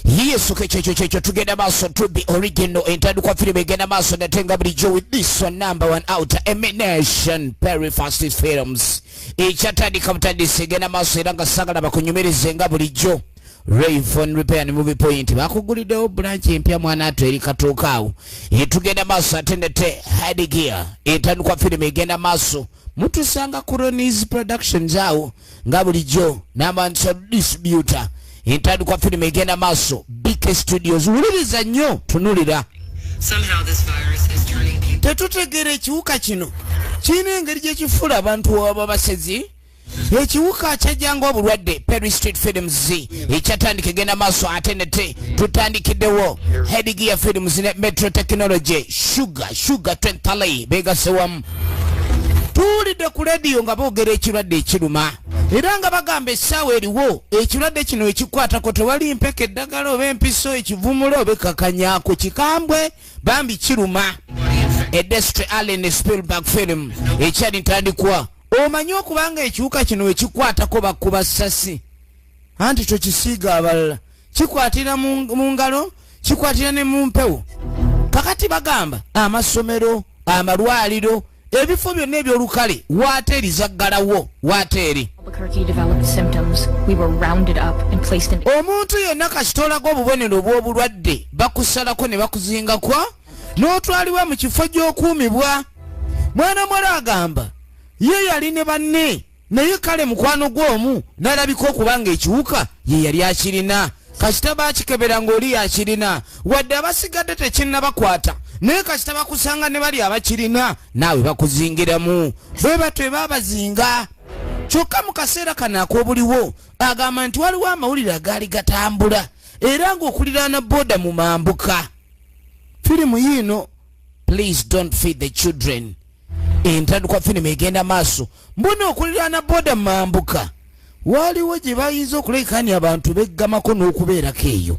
Yes, okay, kyekyo kyekyo, tugenda maaso to be original. Entandikwa firimu egenda maaso nate nga bulijjo with this one, number one out emination very fast films ekyatandika butandisi, egenda maaso era nga sagala bakunyumirize nga bulijjo. Rayphone Repair and Movie Point bakuguliddewo branch empya, mwana atu eri katuuka awo. Tugenda maaso ate nete Headgear, entandikwa firimu egenda maaso, mutusanga ku Ronis Productions awo nga bulijjo n'amanso distributor. Entandikwa firimu egenda maaso, BK Studios. Wuliriza nnyo, tunulira. Somehow this virus is turning people Tetutegeera ekiwuka kino kirina engeri gyekifuula abantu aba basezi. Ekiwuka kyajjanga obulwadde. Perry Street Films ekyatandika egenda maaso ate nete tutandikiddewo Headgear Films ne Metro Technology, Sugar Sugar 23 begase wamu. Tuwulidde ku lediyo nga boogera ekirwadde ekiruma era nga bagamba essaawa eriwo ekirwadde kino ekikwatako tewali mpeka, eddagala oba empiso, ekivumula oba ekkakanyaako. Kikambwe bambi, kiruma. Edestry Allen Spielberg film ekyali ntandikwa. Omanyi okubanga ekiwuka kino ekikwatako bakuba ssasi, anti tokisiiga abalala. Kikwatira mu ngalo, kikwatira ne mu mpewo. Kakati bagamba amasomero, amalwaliro, ebifo byonna ebyolukale, wateeri zaggalawo wateeri. Albuquerque developed symptoms. We were rounded up and placed in Omuntu yenna kasitolaga obubonero obw'obulwadde, bakusalako ne bakuzingako n'otwalibwa mu kifo gy'okuumibwa. Mwana mwala agamba ye yali ne banne, naye kale mukwano gw'omu n'alabika okuba nga ekiwuka ye yali akirina. Kasita bakikebera ng'oli yakirina, wadde abasigadde tekinnabakwata, naye kasita bakusanga ne bali abakirina, naawe bakuzingiramu. Bwe batwe babazinga. Kyokka mu kaseera kano ak'obuliwo, agamba nti waliwo amawulire agaali gatambula era ng'okuliraana booda mu mambuka. Firimu yiino, Please Don't Feed the Children. Entandikwa firimu egenda maaso. Mbona okuliraana booda mu mambuka waliwo gye bayinza okulekani abantu beggamako n'okubeerako eyo,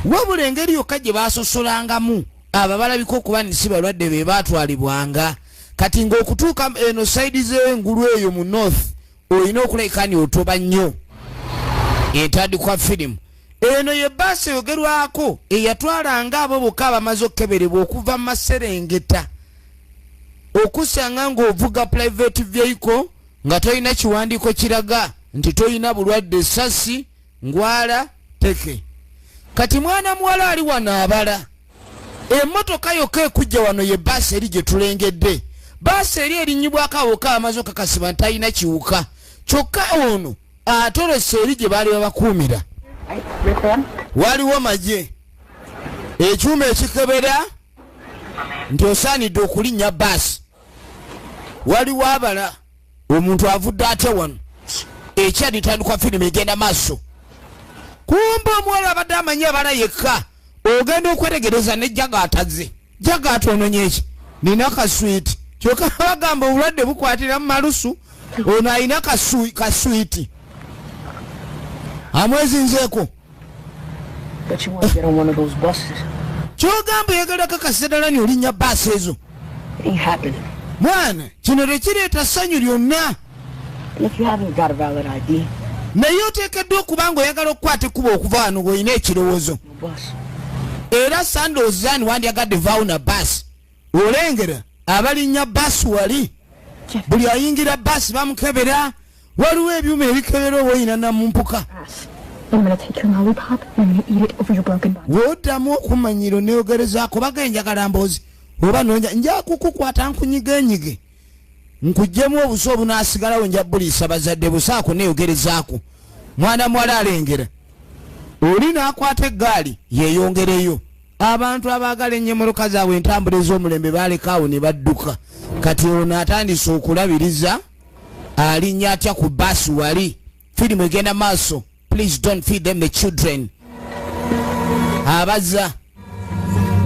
wabula engeri yokka gye basosolangamu abo balabika okuba nisi balwadde be baatwalibwanga. Kati ng'okutuuka eno side z'engulu eyo mu north, olina okulekani otoba nnyo. Entandikwa firimu eno ye baasi eyogerwako eyatwalanga abo bokka abamaze okukeberebwa okuva mu maserengeta. Okusanga ng'ovuga private vehicle nga tolina kiwandiiko kiraga nti tolina bulwadde, sasi ngwala teke. Kati mwana muwala ali wano abala emmotoka yokka ekujja wano ye baasi eri gye tulengedde. Baasi eri erinnyibwako awoka amaze okakasibwa nti talina kiwuka. Kyokka ono atolose eri gye baali babakuumira. Waliwo magye, ekyuma ekikebera nti osaanidde okulinnya baasi. Waliwo abala omuntu avudde atya wano. Ekyaditandikwa firimu egenda maaso. Kumba omuwala abadde amanyi abala yekka, ogenda okwetegereza ne jaga atazze. Jaga atononye eki nina kaswiti, kyokka bagamba obulwadde bukwatira mu malusu. Ono alina kaswiti amwezinzeeko. But you want to get on one of those buses. Kyogamba oyagala kakasa ddala ni olinnya baasi ezo? It ain't happening. Mwana, kino tekireeta ssanyu lyonna. And if you haven't got a valid ID, Naye oteekeddwa okuba nga oyagala okukwata ekkubo okuva wano ng'olina ekirowoozo. no bus. Era sandozani wandyagadde vaawo na baasi. Olengera abalinnya baasi wali, buli ayingira baasi bamukebera. Waliwo ebyuma ebikebera oba oyina namumpuka. Ass. I'm gonna take your lollipop and I'm gonna eat it over your broken body. Woddamu okumanyiro neyogerezaako baga enjagala mboozi oba nonja nja kukukwata nkunyigenyige nkuggyemu obusa obunaasigalawo, nja buliisa bazadde busaako. Neyogerezaako mwana muwala alengera oli n'akwata eggaali yeeyongereyo. Abantu abaagala ennyemoloka zaabwe, entambula ez'omulembe, balekaawo ne badduka. Kati ono atandise okulabiriza alinnya atya ku baasi wali. Firimu egenda maaso, Please Don't Feed Them the Children. Abaza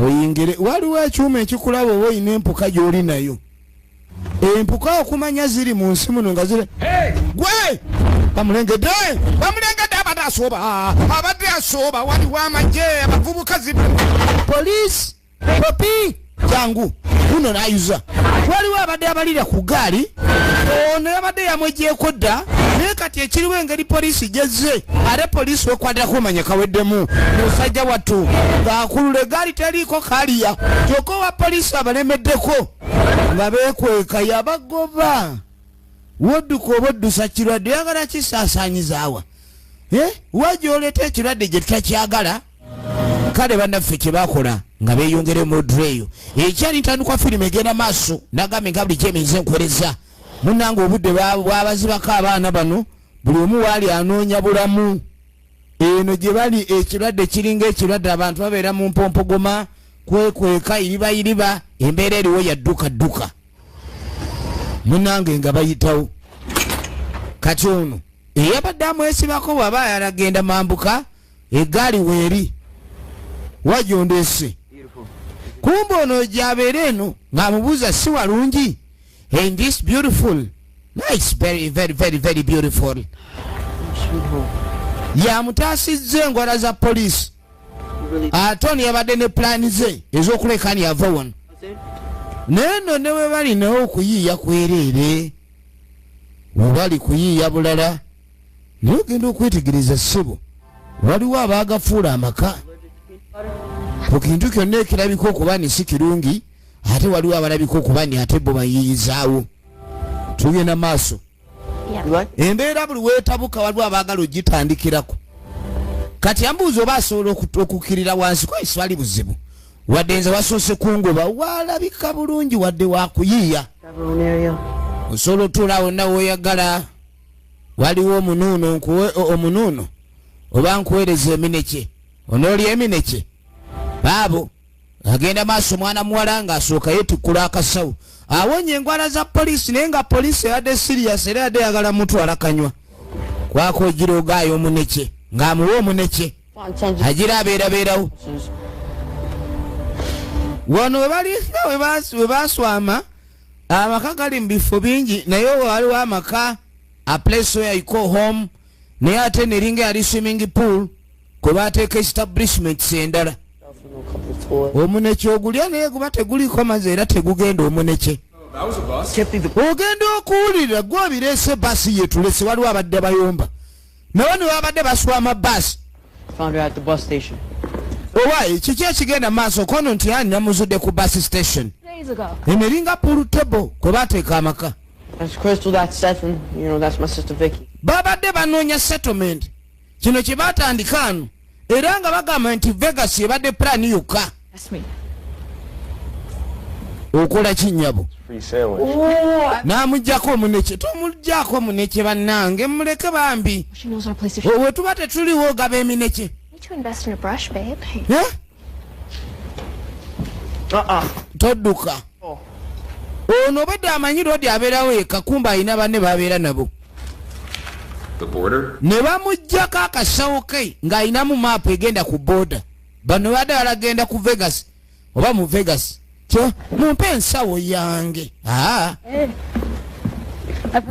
oyingire, waliwo ekyuma ekikulaba oba oyina empuka gy'oli nayo. Empuka okumanya ziri mu nsi muno nga ziri gwe bamulengedde, bamulengedde, abadde asooba, abadde asooba. Waliwo amagye, abavubuka zi poliisi. Popi, jangu kuno. Nayuza, waliwo abadde abalira ku gaali. Ono yabadde yamwegyeko dda, naye kati ekiriwo engeri poliisi gyezze, ate poliisi wekwatirako omanya kaweddemu. Musajja wattu ng'akulula egaali teriiko kaliya, kyokka owa poliisi abalemeddeko nga beekweka, yabagoba. Wodduka oba oddusa kirwadde, oyagala kisaasaanyizaawa? Wajja oleeta ekirwadde gye tutakyagala. Kale bannaffe kye bakola nga beeyongere mu dreyo ekyali ntandikwa. Firimu egenda maaso, nagambye nga bulijjo eminze nkuwereza munnange. Obudde bwabazibako abaana bano, buli omu waali anoonya bulamu. Eno gye bali ekirwadde kiringa ekirwadde, abantu babeera mu mpompogoma kwekweka iriba iriba. Embeera eriwo ya dduka dduka munnange nga bayitawo. Kati ono eyabadde amwesibako bw'aba ayalagenda mambuka, eggaali weeri wajondese kumbe ono gyabeera eno ng'amubuuza si walungi. And this beautiful, nice, very very very very beautiful. Yamutaasizza engwala za poliisi, ate ono yabadde ne pulaani ze ez'okuleka ni ava wano. Naye nno ne bwe bali naye okuyiiya kwereere, webali kuyiiya bulala, naye ogenda okwetegereza ssebo, waliwo abaagafuula amaka ku kintu kyonna ekirabika okuba ni si kirungi, ate waliwo abalabika okuba ni ate bo bayiiyizaawo. Tugenda maaso. Embeera buli weetabuka waliwo abaagala ogitandikirako. Kati ambuuza oba asobola okukkirira wansi kweswali buzibu, wadde nze wasoose kungoba, walabika bulungi, wadde wakuyiiya, osobola otuula wonna weoyagala. Waliwo omunuuno, nkuwe omunuuno oba nkuweereza emineke, onoolya emineke? Baabo agenda maaso. Mwana muwala ng'asooka yeetikkula akasawo, awonya engwala za poliisi, naye nga poliisi ebadde serious era yadde eyagala mutwala kanywa kwako. Ogira ogaayo omuneke, ng'amuwa omuneke, agira abeerabeerawo wano we balinga we baswama. Amaka gali mu bifo bingi, naye waliwo amaka, a place where you call home, naye ate neringa yali swimming pool kwe bateeka establishments endala. Omuneke ogulya, naye guba teguliko mazzi era tegugenda omuneke. Ogenda okuwulira gwe obireese, baasi yetulese. Waliwo abadde bayomba naye ne babadde baswama baasi. Found her at the bus station. Owa kiki ekigenda maaso kono nti ani namuzudde ku bus station. Days ago. Eno eringa pool table kwe bateeka amaka. That's Crystal, that's Seth, and that's my sister Vicky. Babadde banoonya settlement, kino kye batandika ano, era nga bagamba nti Vegas ebadde plan yokka. That's me. Okola kinnyabo? Free sandwich. N'amugjako omuneke. Tomugjako omuneke bannange, muleke bambi. She knows our place if she We tuba tetuliwo ogaba emineke. Need to invest in a brush, babe. Eh? Uh-uh. Todduka. Ono obadde amanyi lodi abeerawo eka, kumba alina banne babeera nabo. The border? Ne bamugjako akasawo ke ng'alinamu maapu egenda ku border. Bano badde balagenda ku Vegas oba mu Vegas kyo. Mumpe ensawo yange. Aa,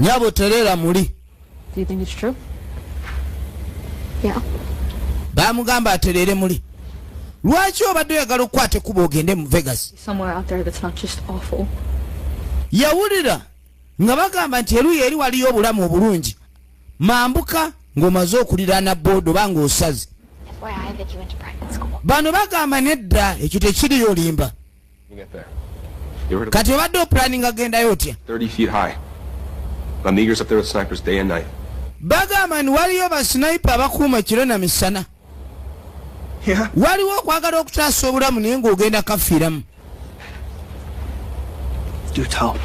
nyabo, terera muli. Do you think it's true? Yeah. Bamugamba aterere muli. Lwaki obadde oyagala okukwata ekkubo ogende mu Vegas? Somewhere out there that's not just awful. Yawulira nga bagamba nti eruyi eri waliyo obulamu obulungi mambuka ng'omaze okuliraana border oba ng'osaze. FYI that you went to private school. Bano bagamba nedda, ekyo tekiriyo, olimba. You get there. You ever heard of Kati obadde opulaninga gendayo otya? 30 feet high? Amigos up there with snipers day and night. Bagamba nti waliyo ba sniper abakuuma kiro na misana. Yeah. Waliwo okwagala okutaasa obulamu naye ng'ogenda kafiiramu. Do tell.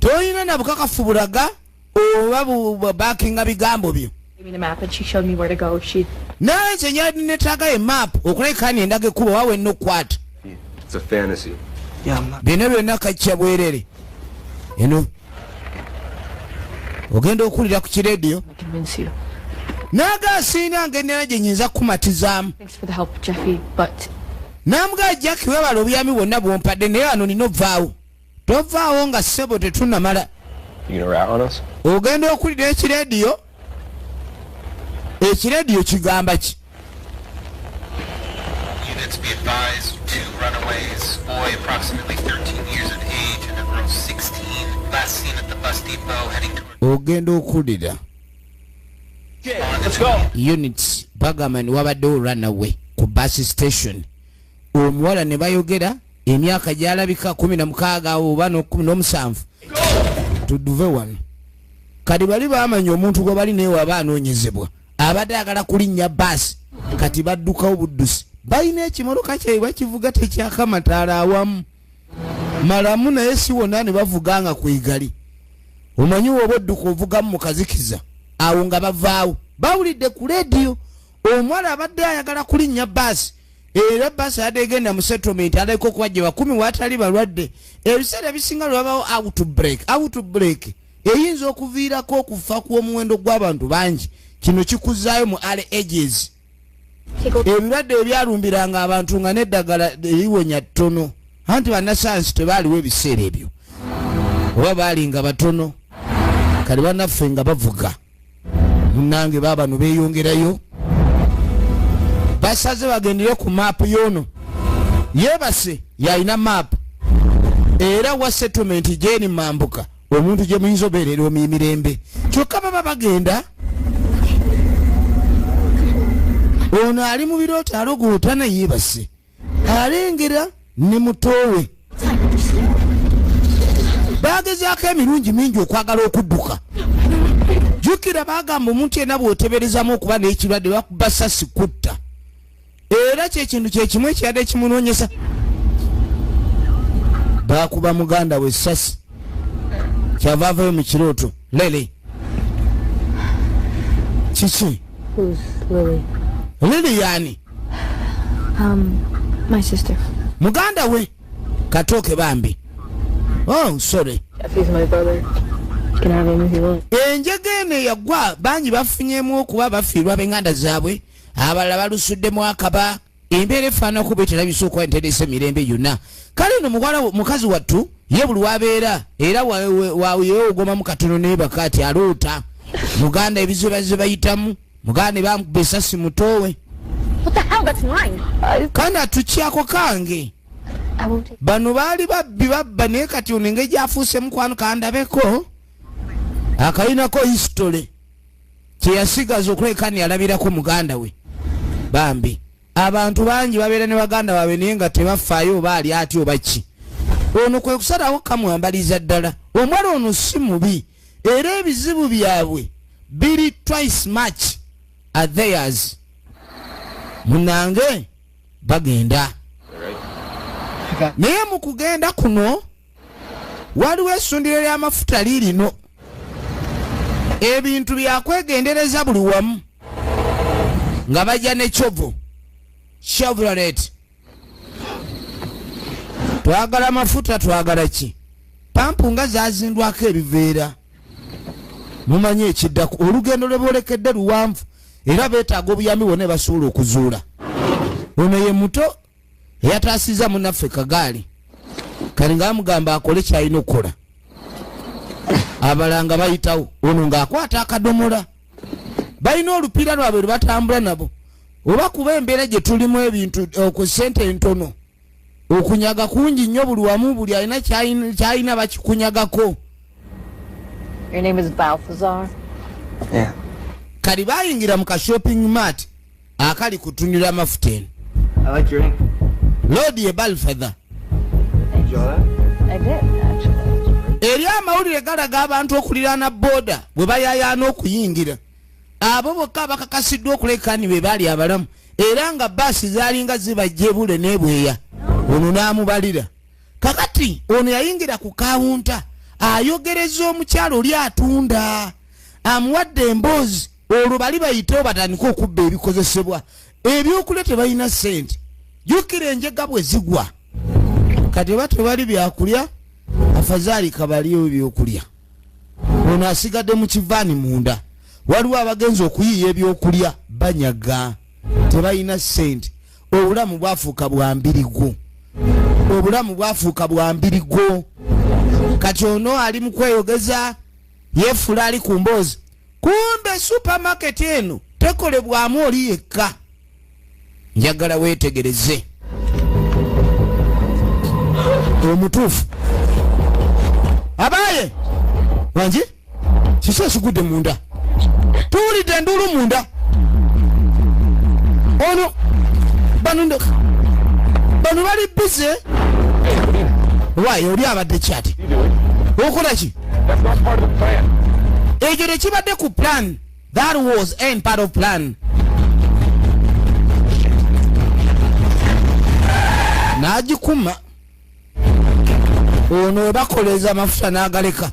Tolina na bukakafu bulaga oba backinga bigambo byo. Gave me the map and she showed me where to go. She Naye nze nyali netaaga emaapu okulabika ni endaga ekkubo wawe nnokukwata. It's a fantasy. Yeah, I'm not. Bino byonna kajja bwerere. Eno ogenda okuwulira ku kirediyo. I convince you. Naga siina ngeri gye nyinza kukumatizaamu. Thanks for the help, Jeffy, but Namugaa, Jacki, webala obuyambi bwonna bwompadde, naye wano nina ovaawo. Tovaawo nga ssebo tetunamala. You gonna rat on us? Ogenda okuwulira ekirediyo. Ekirediyo kigamba ki? Units be advised, two runaways, boy approximately 13 years of age and a girl 16. Ogenda okulira units bagamba ni wabaddewo runaway ku bus station. Omuwala ne bayogera emyaka gyalabika 16 oba 17. Tuduve wano. Kati bali bamanya omuntu gwe bali naye waba anoonyezebwa abadde ayagala kulinnya baasi, kati baddukawo buddusi. Balina ekimotoka kyabwe bakivuga tekyaka mataala awamu malamu, naye si wonna ne bavuga nga ku igali. Omanyi woba odduka ovugamu mu kazikiza awo nga bavaawo. Bawulidde ku leediyo omuwala abadde ayagala kulinnya baasi, era baasi yadde egenda mu settlement alabika okuba gye bakumi watali balwadde. Ebiseera ebisinga lwe wabawo outbreak eyinza okuviirako okufa kw'omuwendo gw'abantu bangi. Kino kikuzaayo mu early ages, ebirwadde ebyalumbiranga abantu nga n'eddagala eriwonya ttono, anti bannasayansi tebaaliwo ebiseera ebyo oba baali nga batono. Kale bannaffe nga bavuga munnange baabano beeyongerayo, basaze bagendere ku maapu y'ono yeebase yalina maapu era wa settlement gyeri mambuka omuntu gye muyinza obeerera emirembe. Kyokka baba bagenda, ono ali mu birooto alogootana yeebase alengera ne mutoowe. Bagezaako emirungi mingi okwagala okudduka. Jjukira bagamba omuntu yenna bw'oteberezamu okuba n'ekirwadde bakuba sasi kutta, era kyekintu kyekimu ekiyadde kimunoonyesa. Bakuba muganda we sasi kyava avayo mu kirooto. Lele kiki? Who's Lily? Lili yani? My sister. Muganda we katooke bambi. Oh, sorry. Jeffy's my brother. You can have him if you want. Enjega eno eyagwa bangi bafunyemu okuba bafiirwa ab'enganda zaabwe, abalala balusuddemu akaba. Embeera efaanana okuba eterabisa okuba nterese emirembe yonna. Kale eno muwala mukazi wattu ye buli wabeera era yeewogomamu katono neebaka ati aloota muganda ebizibu bazze bayitamu, muganda bamukuba esasi mutoowe. What the hell? That's mine. Kandi atukyako kange. I won't take. Bano baali babbi babba, naye kati ono engeri gyafuuse mukwano kandabeko akayinako history kyeyasigaza okuleka yalabirako muganda we. Bambi abantu bangi babeera ne baganda baabwe naye nga tebafaayo oba ali ati oba ki. Ono kwe kusalawo kamwambaliza ddala. Omuwala ono si mubi, era ebizibu byabwe biri twice much at theirs. Munange bagenda, naye mu kugenda kuno waliwo essundiro ly'amafuta liirino. Ebintu byakwegendereza buli wamu nga bajja ne kyovu Chevrolet. Twagala mafuta, twagala ki? Pampu nga zazindwako ebiveera. Mumanyi ekiddako, olugendo lwe boolekedde luwanvu era beetaaga obuyambi bwonna basobola okuzuula. Ono ye muto eyataasizza munnaffe kagaali, kati nga bamugamba akole kyalina okukola. Abalala nga bayitawo, ono ng'akwata akadomola. Balina olupiira lwabwe lwe batambula nabo, oba kuba embeera gye tulimu ebintu ku ssente entono, okunyaga kungi nnyo buli wamu, buli alina kyalina bakikunyagako. Your name is Balthazar? Yeah. Kali bayingira mu ka shopping mart akali kutunira amafuta eno. I like your ink. Lodi ye Balthazar. Did you draw that? I did, actually. Eri amawulire galaga abantu okuliraana booda bwe bayayaana okuyingira, abo bokka abakakasiddwa okulekaani be baali abalamu, era nga baasi zaalinga zibajja ebule n'ebweya. Ono n'amubalira. Kakati ono yayingira ku kawunta ayogereza omukyalo oli atunda, amuwadde emboozi, olwo bali bayitewo batandike okubba ebikozesebwa. Ebyokulya tebalina ssente, jjukira enjega bwe zigwa kati oba tebali byakulya, afazaali kabaliyo ebyokulya. Ono asigadde mu kivaani munda, waliwo abagenzi okuyiiya ebyokulya banyaga, tebalina ssente. Obulamu bwafuuka bwa mbirigo, obulamu bwafuuka bwa mbirigo. Kati ono ali mu kweyogeza yeefula ali ku mboozi, kumbe supermarket eno tekolebwamu oli yekka. Njagala weetegereze omutuufu. Abaye wangi kiki ekigudde munda? Tuwulidde enduulu munda. Ono bano bali bize. Waayi oli abadde kyati okola ki? Ekyo tekibadde ku plan. That was ain't part of plan. N'agikuma ono we bakoleza amafuta n'agaleka.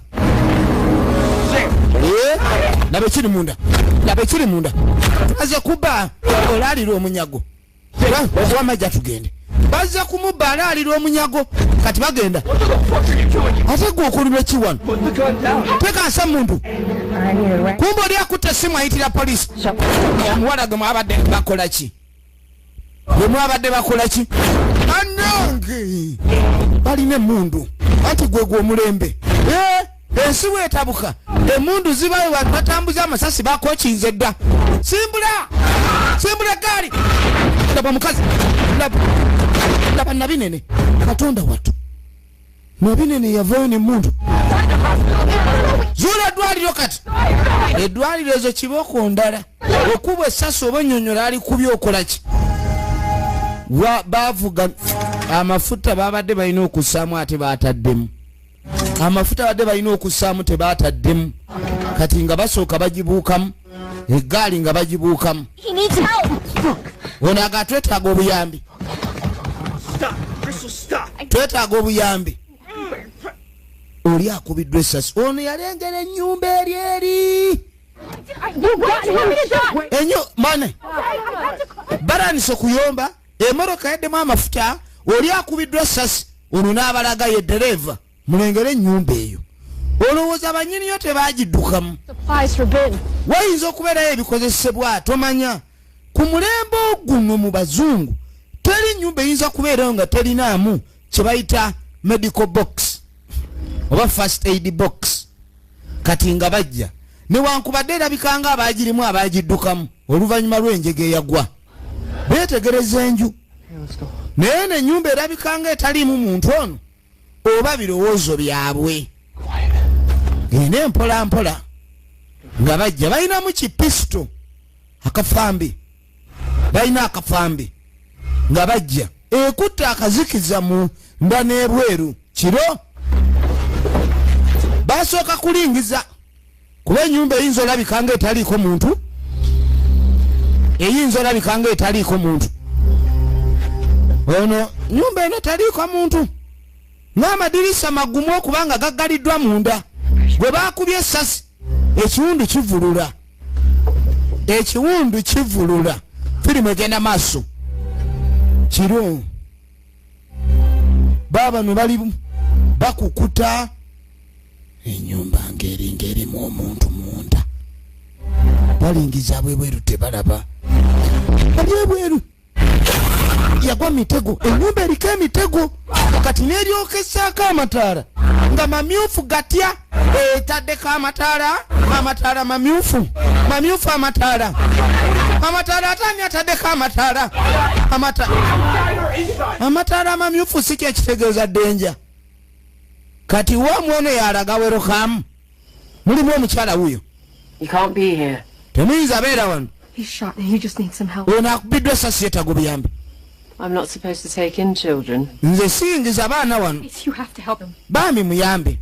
Laba ekiri munda, laba ekiri munda. Bazze kubba olaalira omunyago. Wamajja tugende. Bazze kumubba alaalira omunyago. Kati bagenda. Ate gwe okuluma ki wano? Tekansa muntu. Kumbe oli akutte essimu ayitira poliisi. Omuwala gwe mwabadde bakola ki? Gwe mwabadde bakola ki? Annange! Balina emmundu. Anti gwe gwe omulembe. Ensi bwetabuka emmundu zibayo bantu batambuza amasasi bakokinze dda. Simbula! Simbula eggaali! Laba omukazi! Laba Nabinene. Katonda wattu. Nabinene yavaayo n'emmundu. Zuula eddwaliro kati. Eddwaliro ezo kibooko ndala. Okubwa essasi oba ennyonnyola ali kubye okola ki? Bavuga amafuta babadde balina okussaamu ate baataddemu. Amafuta babadde balina okussaamu tebaataddemu. Kati nga basooka bagibuukamu. Eggaali nga bagibuukamu. Ono aga twetaaga obuyambi. Twetaaga obuyambi. Oli akubiddwa essasi. Ono yalengera ennyumba eri eri. Enyo mane. Baranise okuyomba. Emmotoka yaddemu amafuta. Oli akubiddwa essasi. Ono n'abalaga ye ddereeva. Mulengere ennyumba eyo. Olowooza bannyiniyo tebagiddukamu. Wayinza okubeerayo ebikozesebwa tomanya. Ku mulembe guno mu bazungu teri nnyumba eyinza kubeerayo nga terinaamu kye bayita medical box oba first aid box. Kati nga bajja newankubadde erabika nga abaagirimu abaagiddukamu oluvannyuma lw'enjega eyagwa. Beetegereza enju naye eno ennyumba erabika nga etaliimu muntu ono oba birowoozo byabwe. Gende mpola mpola nga bajja balinamu kipisito akafambi. Balina akafambi nga bajja ekutta akazikiza mu nda n'ebweru kiro. Basooka kulingiza kuba ennyumba eyinza olabika nga etaliiko muntu. Eyinza olabika nga etaliiko muntu. Ono nyumba eno etaliiko muntu. N'amadirisa magumu okubanga gaggaliddwa munda. Gwe baakubye essasi ekiwundu kivulula. Ekiwundu kivulula. Firimu egenda maaso. Kiro baabano bali bakukuta. Ennyumba ngeri ngerimu omuntu munda. Balingiza bwebweru tebalaba. Bwebweru yagwa mitego. Ennyumba eriko emitego. Kati n'eryokesaako amataala nga mamyufu gatya. Etaddeko amataala, amataala mamyufu, mamyufu amataala. Amataala atani ataddeko amataala. Amataala amamyufu si kye kitegeeza ddenja. Kati wamwono yalaga werokamu. Mulimu omukyala wuyo. Temuyinza beera wano. Ono akubiddwa essasi yeetaaga obuyambi. I'm not supposed to take in children. Nze siyingiza abaana wano. You have to help him. Bambi muyambe.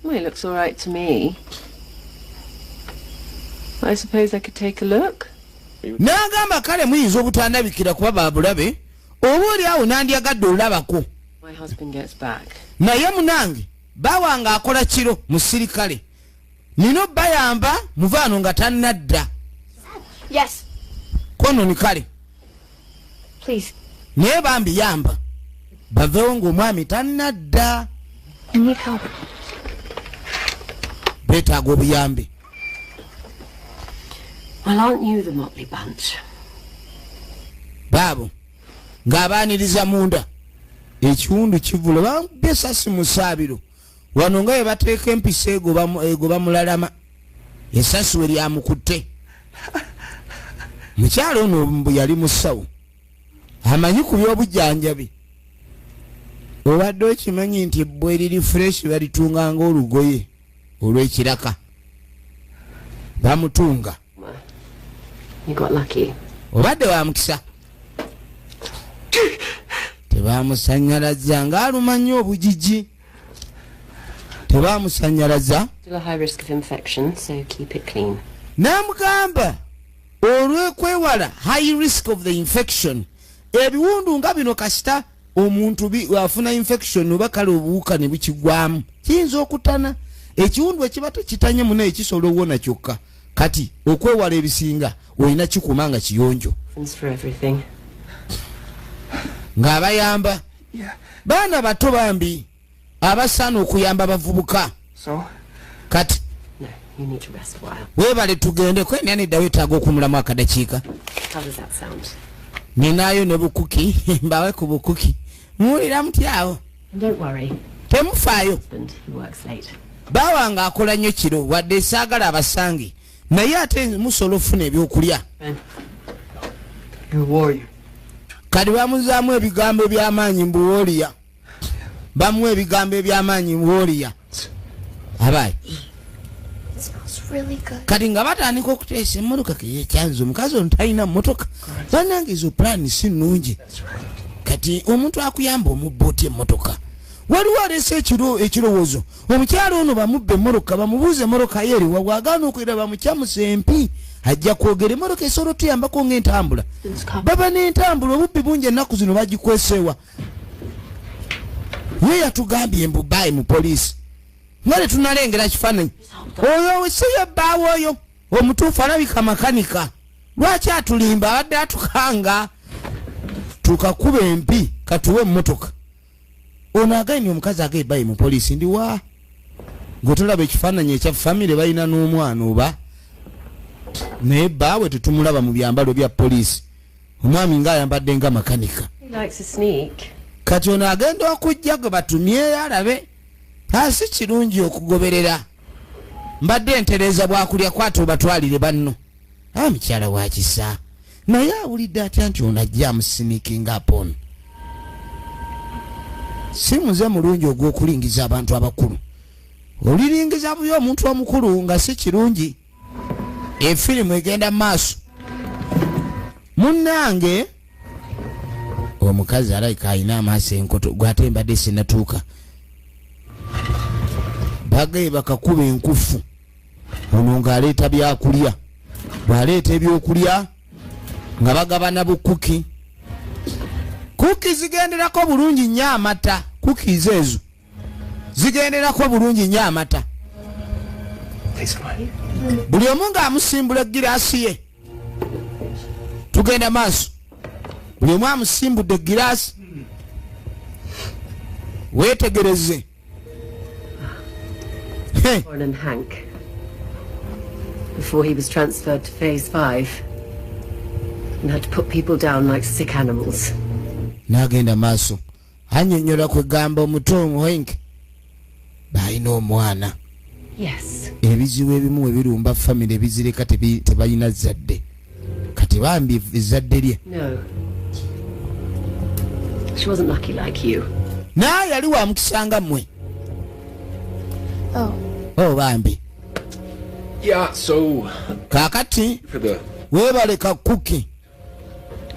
Well, he looks all right to me. I suppose I could take a look. N'agamba kale muyinza obutandabikira kuba baabulabe. Oba oli awo nandyagadde olabako. My husband gets back. Naye munange bawange akola kiro musirikale. Nino bayamba muvaano nga tannadda. Yes. Kono ni kale. Please. Naye bambi yamba. Baveewo ng'omwami tannadda. I need help. Beetaaga obuyambi. Well, aren't you the motley bunch? Baabo ng'abaaniriza munda. Ekiwundu kivula bamukubye essasi mu ssaabiro. Wano nga bwe bateeka empisa egoba mulalama. Essasi we lyamukutte. Mukyala ono mbu yali musawo. Amanyi ku by'obujjanjabi. Obadde okimanyi nti ebbwa eriri fresh balitunga ng'olugoye olw'ekiraka, bamutunga. You got lucky. Obadde wa mukisa. Tebamusanyalaza ng'aluma nnyo obugigi, tebamusanyalaza. Still a high risk of infection, so keep it clean. N'amugamba olw'okwewala high risk of the infection, ebiwundu nga bino kasita omuntu afuna infection oba kale obuwuka ne bukigwamu, kiyinza okutana. Ekiwundu ekiba tekitanye munaye kisobola owona kyokka. Kati okwewala ebisinga olina kikuma nga kiyonjo. Thanks for everything. Ng'abayamba baana bato bambi abasaana okuyamba abavubuka. So? Kati No, you need to rest a while. Weebale, tugende kwenya. Nedda, weetaaga okumulamu akadakiika. How does that sound? Ninaayo ne bukuki, mbawe ku bukuki. Muwulira mutyawo? And don't worry, Temufaayo. husband, he works late. Baawange akola nnyo kiro, wadde saagala abasange, naye ate musobola okufuna ebyokulya. Ben, You're a warrior. Kati bamuzaamu ebigambo ebyamaanyi mbu warrior, bamuwa ebigambo ebyamaanyi mbu warrior abayi. It smells really good. Kati nga batandika okuteesa emmotoka keyekyanza omukazi ono talina mmotoka. Bannange, ezo pulaani si nnungi. Kati omuntu akuyamba omubba otya emmotoka? Waliwo aleese ekirowoozo, omukyalo ono bamubba emmotoka, bamubuuza emmotoka ye eriwa, bwagaana okwera bamukyamusa empi, ajja kwogera. Emmotoka esobola otuyambako ng'entambula, baba n'entambula. Obubbi bungi ennaku zino, bagikweseewa. Ye yatugambye mbu baayi mu poliisi nga tetunalengera kifaananyi. Oyo si ye bbaawe oyo omutuufu, alabika makanika. Lwaki atulimba? Abadde atukanga tukakuba empi katuwe emmotoka. Ono agambye omukazi agaebayi mu poliisi ndi wa gwe tolaba ekifaananyi ekya famire, balina n'omwana oba, naye bbaawe tetumulaba mu byambalo bya poliisi. Omwami ng'ayambadde nga makanika. He likes a sneak. Kati ono agenda okujja gwe batumyeyo alabe asi kirungi okugoberera. Mbadde ntereeza bwakulya, kwata obatwalire banno. A mukyala wa kisa, naye awulidde atya nti ono ajja amusneakinga upon? Si muze mulungi ogw'okulingiza abantu abakulu. Oliringiza buyo omuntu omukulu nga si kirungi. Efirimu egenda mu maaso munnange. Omukazi alabika alina amaaso enkoto gwate mbadde sinatuuka. Bagaye bakakuba enkufu. Ono ng'aleeta byakulya, bw'aleeta ebyokulya nga bagabana bukuki. Kuki zigenderako bulungi nnyo amata, cookies ezo zigenderako bulungi nnyo amata. Taste mine. Buli omu ng'amusimbula egiraasi ye. Tugenda maaso, buli omu amusimbudde egiraasi. Weetegereze. He, Lauren and Hank. Before he was transferred to phase 5 and had to put people down like sick animals. N'agenda maaso annyonnyola kwegamba omuto omuhenke balina omwana. Yes. Ebizibu ebimu we birumba famire bizireka tebalina zadde. Kati bambi ezzadde lye. No. She wasn't lucky like you. Naye yali wa mukisa nga mmwe. Oh, o bambi. Yeah, so Kaakati for the weebaleka cookie.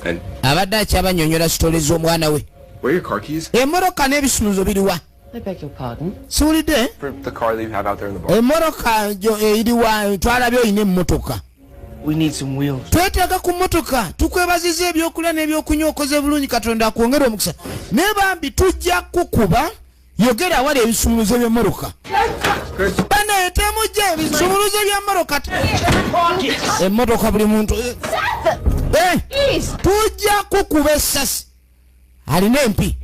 And Abadde akyabanyonyola story z'omwana we. Where are your car keys? Emmotoka n'ebisumuzo biriwa? I beg your pardon? Siwulidde. For the car that you have out there in the bar. Emmotoka gyo eriwa? Twalabye olina emmotoka. We need some wheels. Twetaaga ku mmotoka. Tukwebaziza ebyokulya n'ebyokunywa, okoze bulungi, Katonda akwongere omukisa, naye bambi tujja kukuba. Yogera awali ebisumuluzo by'emmotoka. Banaye temujja ebisumuluzo by'emmotoka, emmotoka buli muntu. Eh, tujja kukuba essasi. Alina empi.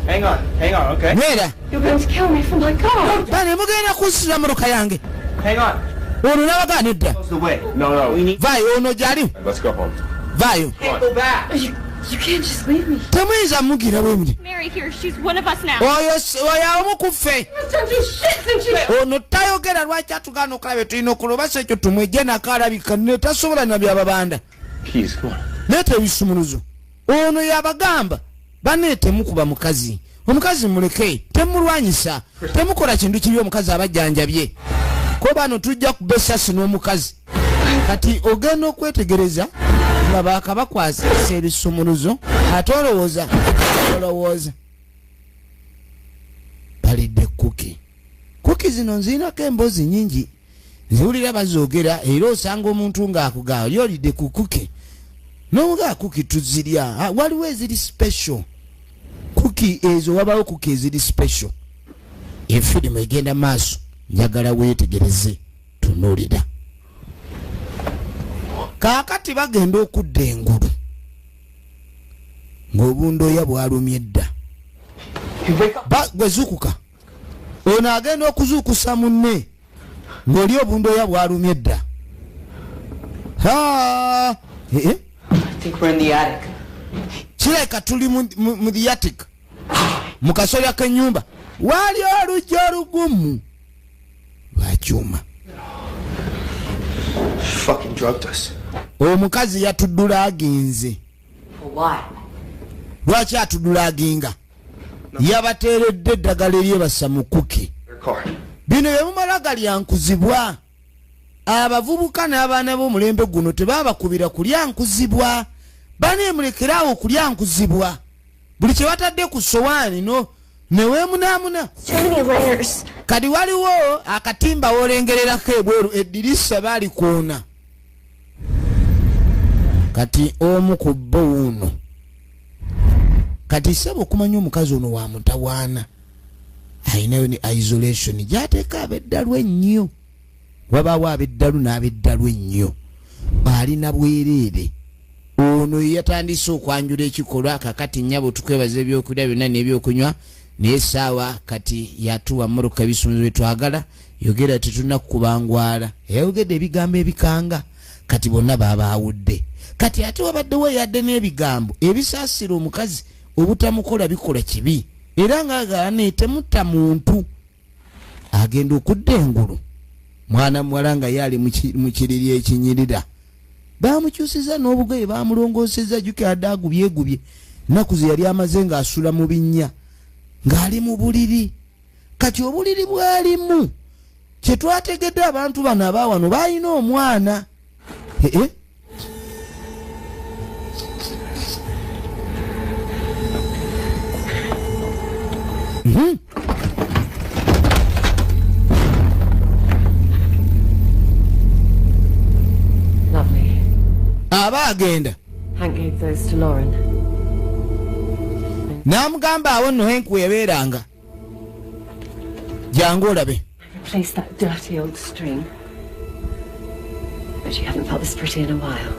Hang on, hang on, okay? Nwera. You're going to kill me for my car. Bane mugenda kunsira mmotoka yange. Hang on. Ono nabagaana edda. Close the way. No. We need. Vaayo, ono gyali. Let's go home. Vaayo. Can't go back. You can't just leave me. Temuyinza mugira bwe muti. Mary here, she's one of us now. Oyo oyo omu ku ffe. Don't do shit since you. Ono tayogera. Lwaki atugaana okulaba? Tulina okola oba si ekyo tumwejje nako alabika ne tasobola na byababanda. Keys, come on. Leeta ebisumuluzo. Ono yabagamba banne temukuba mukazi. Omukazi muleke, temulwanyisa, temukola kintu kibi. Omukazi abajjanjabye ko bano tujja kubesasi n'omukazi. Kati ogenda okwetegereza nga bakabakwasisa ebisumuluzo, ate olowooza balidde kuki. Kuki zino nzirinako emboozi nnyingi, nziwulira bazoogera, era osanga omuntu ng'akugamba oli olidde ku kuki, n'omugaa kuki tuzirya. Waliwo eziri special kuki ezo, wabawo kuki eziri special. Efirimu egenda maaso, njagala weetegereze, tunuulira. Kaakati bagenda okudda engulu ng'obundoya bwalumye dda. Gwe zuukuka. Ono agenda okuzuukusa munne ng'oli obundoya bwalumye dda. Kireka tuli mu the attic, mu kasolya k'ennyumba. Wali oluggi olugumu lwa kyuma. Omukazi yatuddulaaginze. Lwaki atuddulaaginga? Yabateeredde eddagala eryebasa mu kuki. Bino bye mumala galyankuzibwa. Abavubuka n'abaana b'omulembe guno tebabakubira kulyankuzibwa. Baneemulekeraawo okulyankuzibwa. Buli kye batadde ku sowaani no neweemunaamuna. Kati waliwo akatimba w'olengererako ebweru, eddirisa baalikoona. Kati omu ku bo wuuno. Kati ssebo okumanya omukazi ono wa mutawaana, ayinayo ne isolation gy'ateeka ab'eddalu ennyo. Wabaawo ab'eddalu n'ab'eddalu ennyo. Alina bwereere. Ono yatandise okwanjula ekikolwa. Kakati nnyabo tukwebaza ebyokulya byonna n'ebyokunywa, naye essaawa kati yatuwa mmotoka ebisumuluzo bye twagala. Yogera tetulina kukubangwala. Yayogedde ebigambo ebikanga, kati bonna babaawudde. Kati ate wabaddewo eyadde n'ebigambo ebisaasira omukazi obutamukola bikola kibi, era ng'agala ne temutta muntu. Agenda okudda engulu, mwana muwala nga ye ali mu kiriri ekinyirira. Bamukyusiza n'obugoye, bamulongoosezza. Jjukira adde agubyegubye nnaku ze yali amaze ng'asula mu binnya, ng'ali mu buliri. Kati obuliri bwalimu, kye twategedde abantu bano abaawano baalina omwana. Lovely. Aba agenda Hank gave those to Lauren. N'amugamba awo nno Hank we yabeeranga, jangu olabe. Replace that dirty old string. But you haven't felt this pretty in a while.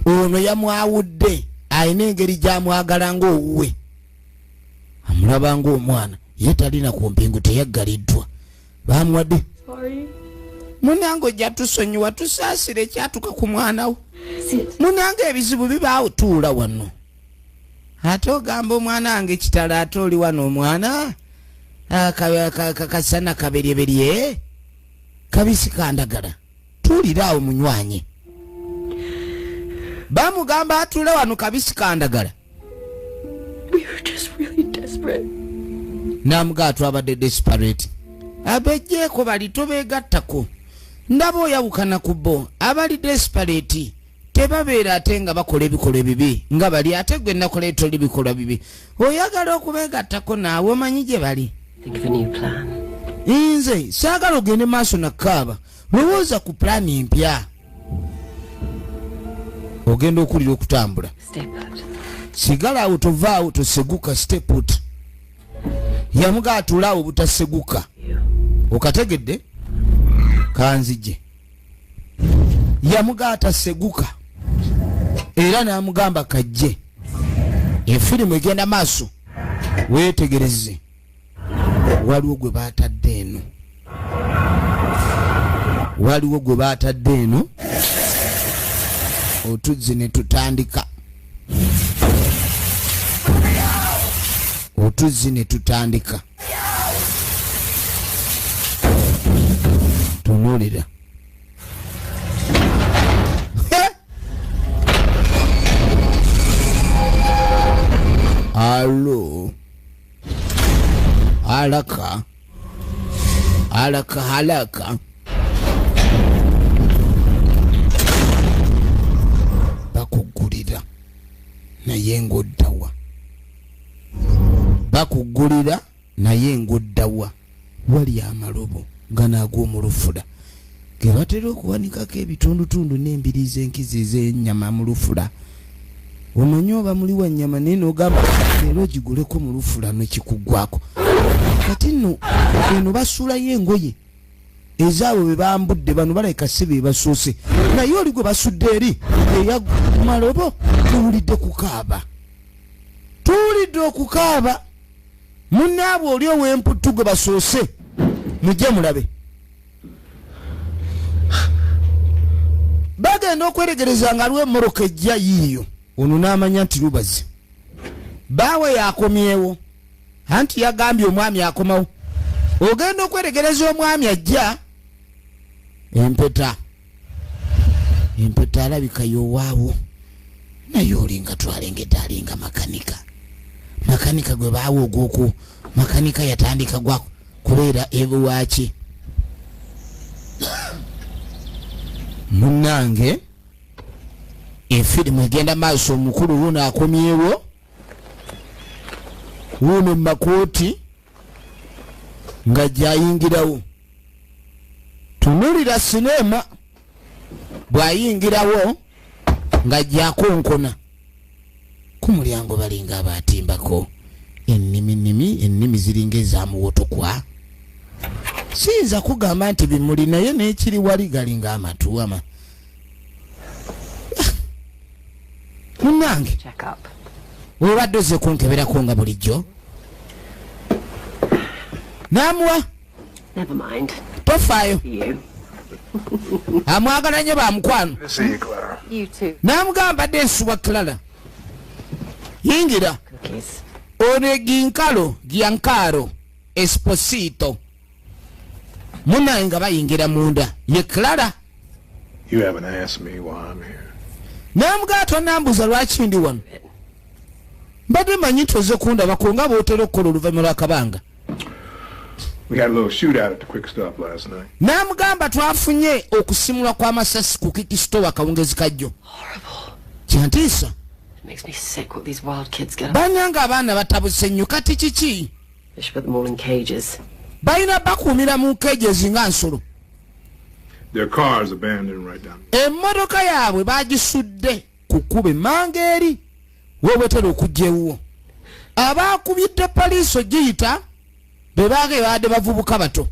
Ono yamwawudde, alina engeri gy'amwagala ng'owuwe, amulaba ng'omwana. Ye talina ku mpingu, teyaggaliddwa, bamuwadde. Munnange ojja tusonyiwa, tusaasire ekyatuka ku mwana wo. Munnange ebizibu bibaawo, tuula wano. Ate ogamba omwana wange kitalo, ate oli wano omwana kasana kaberyeberye kabisi kandagala. Tuulira awo munywanye. Bamugamba atuule wano kabisi kandagala. We were just really desperate. Namugaa twabadde desperate. Abejjeeko bali tobeegattako. Ndaba oyawukana ku bo. Abali desperate tebabeera ate nga bakola ebikolwa ebibi nga bali, ate gwe nakola etoli bikolwa bibi. Oyagala okubeegattako naawe omanyi gye bali. Think of a new plan. Nze saagala ogende maaso na kaaba. Lowooza ku pulaani empya. Ogenda okulira okutambula. Stay put. Sigala awo, tovaawo, toseguka. Stay put. Yamuga atuula awo butaseguka. Okategedde? Kanzije. Yamuga ataseguka era n'amugamba kajje. Efirimu egenda maaso, weetegereze. Waliwo gwe baatadde eno, waliwo gwe baatadde eno. Otuzzi ne tutandika, otuzzi ne tutandika. Tunuulira. Alo. Alaka alaka halaka. Bakugulira naye ng'oddawa, bakugulira naye ng'oddawa. Wali amalobo ganaagw'omulufula ge batera okuwanikako ebitundutundu n'embiriizi enkizi ez'ennyama mu lufula. Omanyi oba muli wa nnyama naye n'ogamba leero ogiguleko mu lufula nekikuggwako. Kati nno eno basuulayo engoye ezaabwe bwe bambudde. Bano balabika si be basuuse, naye oli gwe basudde eri eya malobo. Tuwulidde kukaaba, tuwulidde okukaaba. Munnaabwe oli ow'emputtu gwe basoose, mujje mulabe. Bagenda okweregereza nga aliwo emmoroka ejja yiiyo. Ono n'amanya nti lubazi baawe yakomyewo, anti yagambye omwami akomawo. Ogenda okweregereza omwami ajja, empeta, empeta alabika yowaawo, naye olinga twalengedde alinga makanika. Makanika gwe baawa ogwoku makanika yatandika gwa kubeera ebuwaaki. Munnange, efirimu egenda maaso. Omukulu wuno akomyewo, wuno mumakooti nga gyayingirawo. Tunulira sinema bw'ayingirawo nga gyakonkona ku mulyango. Balinga abatimbako enniminimi, ennimi ziringa ezamuwotokwa. Siyinza kugamba nti bimuli, naye n'ekiri wali galinga amatu ama. Munnange, Check up. obadde ozze kunkeberako nga bulijjo. N'amuwa. Never mind. Tofaayo. You. Amwagala nnyo, bamukwano. Good to see you, Clara. You too. N'amugamba badde nsubwa. Clara, yingira. Cookies. Ono Giancaro, Giancaro Esposito. Munaye nga bayingira munda ye Clara. You haven't asked me why I'm here. N'amugamba tonambuuza lwaki ndi wano. Mbadde manyi toze kundabako nga bw'otera okukola oluvannyuma lw'akabanga. We had a little shootout at the Quick Stop last night. N'amugamba twafunye okusimulwa kw'amasasi ku Quick Stop akawungezi kajjo. Kyantiisa. It makes me sick what these wild kids get up. Bannanga abaana batabuse nnyo. Kati kiki? They should put them all in cages. Balina bakuumira mu cages nga nsolo. Their car's abandoned right down. Emmotoka yaabwe bagisudde ku kkubo emmanga eri weewetera okujja ewuwo. Abaakubidde paliiso giyita be baage baadde bavubuka bato.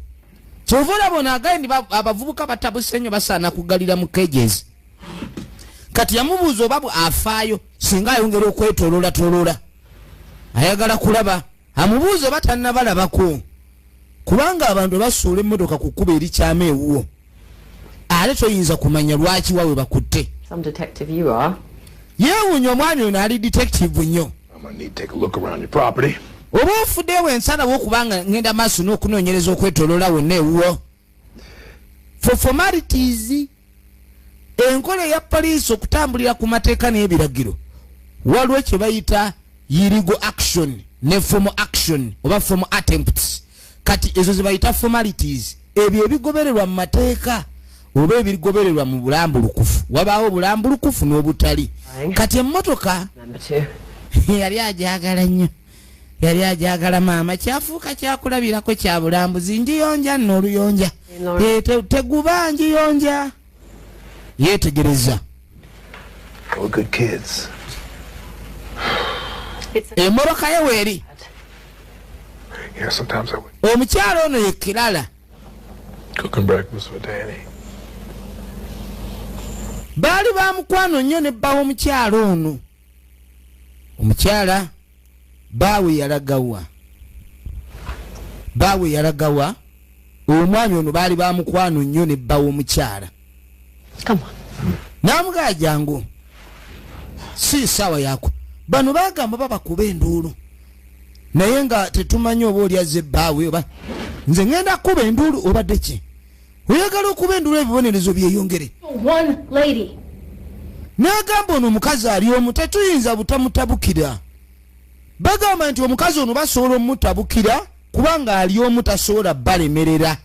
Kyova olaba ono agaye nti abavubuka batabuse nnyo, basaana kugalira mu cages. Kati yamubuuza oba afaayo singa ayongera okwetoloolatoloola, ayagala kulaba. Amubuuza oba tannabalabako, kubanga abantu basuula emmotoka ku kkubo erikyama ewuwo, ate toyinza kumanya lwaki wawe bakutte. Some detective you are. Yeewuunya omwami ono ali detective nnyo. I'm gonna need to take a look around your property. Oba ofuddeewo ensalawo okubanga ngenda maaso n'okunoonyereza okwetoloola wonna ewuwo for formalities. Enkola eya poliisi okutambulira ku mateeka n'ebiragiro, waliwo kye bayita illegal action ne formal action oba formal attempts. Kati ezo ze bayita formalities, ebyo ebigobererwa mu mateeka oba ebigobererwa mu bulambulukufu. Wabaawo obulambulukufu n'obutali. Kati emmotoka Number two. yali ajagala nnyo, yali ajagala maama. Kyafuuka kyakulabirako kya bulambuzi. Njiyonja nno oluyonja. Eh, teguba njiyonja. Yeetegereza. We're good kids. It's a Emmotoka ye weeri. Yeah, sometimes I would Omukyalo ono ye Kirala. cooking breakfast for Danny. Baali ba mukwano nnyo ne bba w'omukyalo ono. Omukyala baawe yalagawa, baawe yalagawa. Omwami ono baali ba mukwano nnyo ne bba w'omukyala. Come on. N'amugaa jangu, si ssaawa yako. Bano bagamba babakuba enduulu, naye nga tetumanyi oba oli azze ebbaawe oba nze ŋŋenda kuba enduulu. Obadde ki oyagala okuba enduulu ebibonerezo byeyongere? One lady. N'agamba ono omukazi ali omu, tetuyinza butamutabukira. Bagamba nti omukazi ono basobola omutabukira. Kubanga ali omu tasobola balemerera.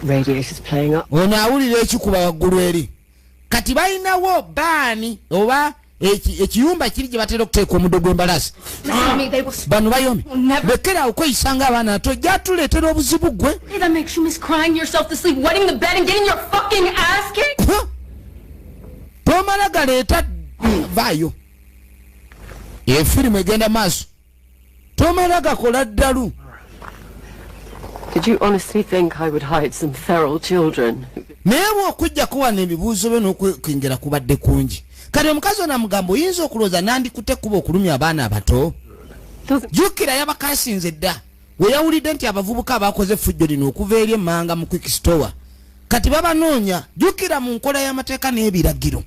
Radiator's playing up. Ono awulira ekikuba waggulu eri. Kati balinawo baani oba ekiyumba kiri gye batera okuteeka omuddo gw'embalaasi. Listen to me, they will Bano bayombi. Never- Lekera okweyisa ng'abaana ato ojja tuleetera obuzibu ggwe. Hey, that makes you miss crying yourself to sleep, wetting the bed, and getting your fucking ass kicked? Huh? Tomala galeeta vaayo. Efirimu egenda maaso. Tomala gakola ddalu. Did you honestly think I would hide some feral children? Naye bw'okujjako wano ebibuuzo byo n'okwekengera kubadde kungi. Kati omukazi ono amugamba oyinza okulowooza nandikutte ekkubo okulumya abaana abato. Doesn't Jjukira yabakasinze dda we yawulidde nti abavubuka abakoze effujjo lino okuva eri emmanga mu quick store kati babanoonya. Jjukira mu nkola y'amateeka n'ebiragiro,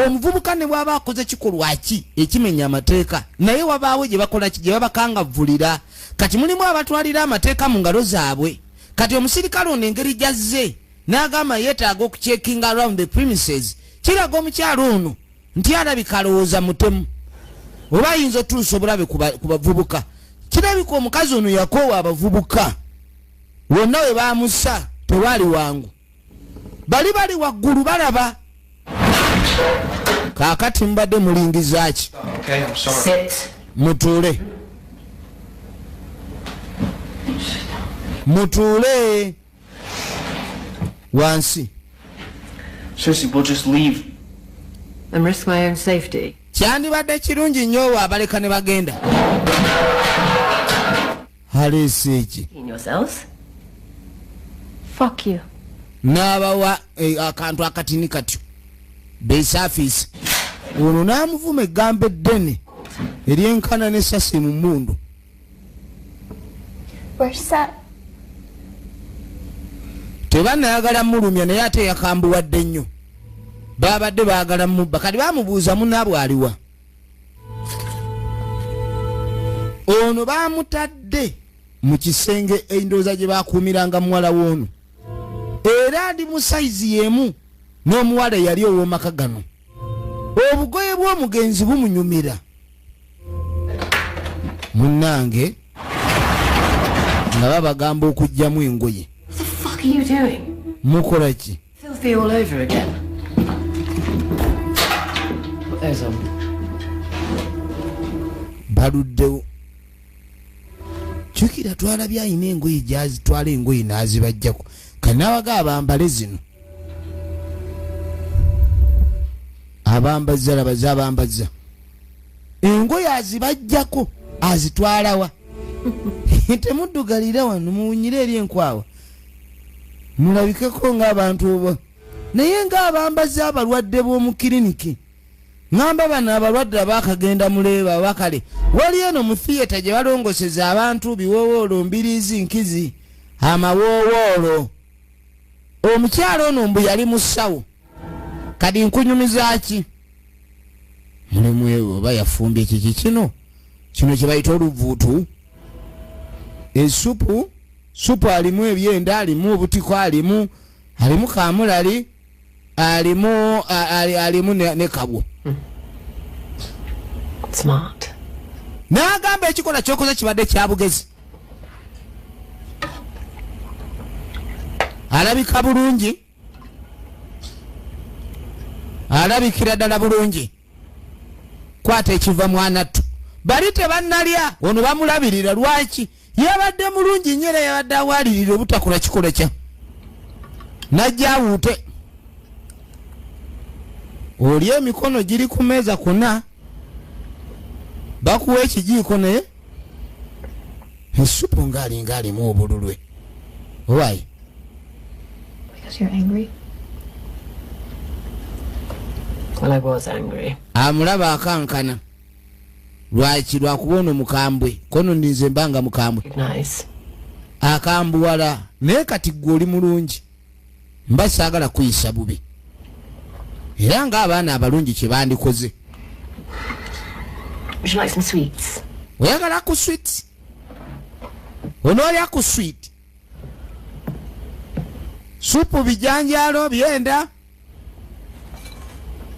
omuvubuka ne bw'aba akoze kikolwa ki ekimenya amateeka, naye wabaawo gye bakola ki gye babakangavvulira. Kati mulimu abatwalira amateeka mu ngalo zaabwe. Kati omusirikale ono engeri gy'azze n'agamba yeetaaga okucheckinga around the premises, kiraga omukyalo ono nti alabika alowooza mutemu oba ayinza otuusa obulabe ku bavubuka. Kirabika omukazi ono yakoowa abavubuka wonna we baamussa tewaali wangu, bali bali waggulu balaba. Kaakati mubadde mulingiza ki? Okay, I'm sorry. sit. Mutuule, mutuule wansi. Seriously, we'll just leave. And risk my own safety. Kyandibadde kirungi nnyo owo abaleka ne bagenda. Aleese eki? Clean yourselves. Fuck you. N'abawa akantu akatini katyo besaafiisi. Ono n'amuvuma eggambo eddene eryenkana n'essasi mu mmundu. We're set. Tebannayagala mulumya, naye ate yakambuwadde nnyo. Babadde baagala mubba. Kati bamubuuza munnaabwe aliwa. Ono bamutadde mu kisenge endowooza gye bakuumiranga muwala w'ono, era ali mu sayizi y'emu n'omuwala eyali ow'omaka gano. Obugoye bw'omugenzi bumunyumira. Munnange nga babagamba okuggyamu engoye. What the fuck are you doing? Mukola ki? Filthy all over again. Put those on. Baluddewo. Jjukira twalabye alina engoye gy'azitwala, engoye n'azibaggyako. Kanaabaga abambale zino. Abambazza labaza abambazza. Engoye azibaggyako azitwalawa? Temuddugalira wano, muwunyire eri enkwawa. Mulabikeko ng'abantu oba. Naye ng'abambazza abalwadde b'omu kiriniki. Ŋŋamba bano abalwadde abaakagenda muleeba abakale. Wali eno mu theatre gye balongoseza abantu biwoowoolo, mbiriizi, nkizi, amawoowoolo. Omukyala ono mbu yali musawo. Kati nkunyumiza ki? Mulimu ewo oba yafumbye kiki kino? Kino kye bayita oluvuutu. Essupu, supu alimu ebyenda, alimu obutiko, alimu kamulali, alimu ne kabwo. Smart. N'agamba ekikola ky'okoze kibadde kya bugezi. Alabika bulungi, alabikira ddala bulungi. Kwata ekiva mwanattu. Bali tebannalya, ono bamulabirira. Lwaki? Yabadde mulungi nnyo era yabadde awalirira obutakola kikola kya najja awuute. Oli emikono giri ku mmeeza konna, bakuwa ekijiiko naye essupu ng'alinga alimu obululwe. Why? Because you're angry. Well, I was angry. Amulaba akankana. Lwaki? Lwakuba ono mukambwe. Kono ndinze mbanga mukambwe. Nice. Akambuwala. Naye kati ggwe oli mulungi. Mba saagala kuyisa bubi. Era ng'abaana abalungi kye bandikoze. Would you like some sweets? Oyagala ku sweets? Onoolya ku sweet? Supu, bijanjaalo, byenda.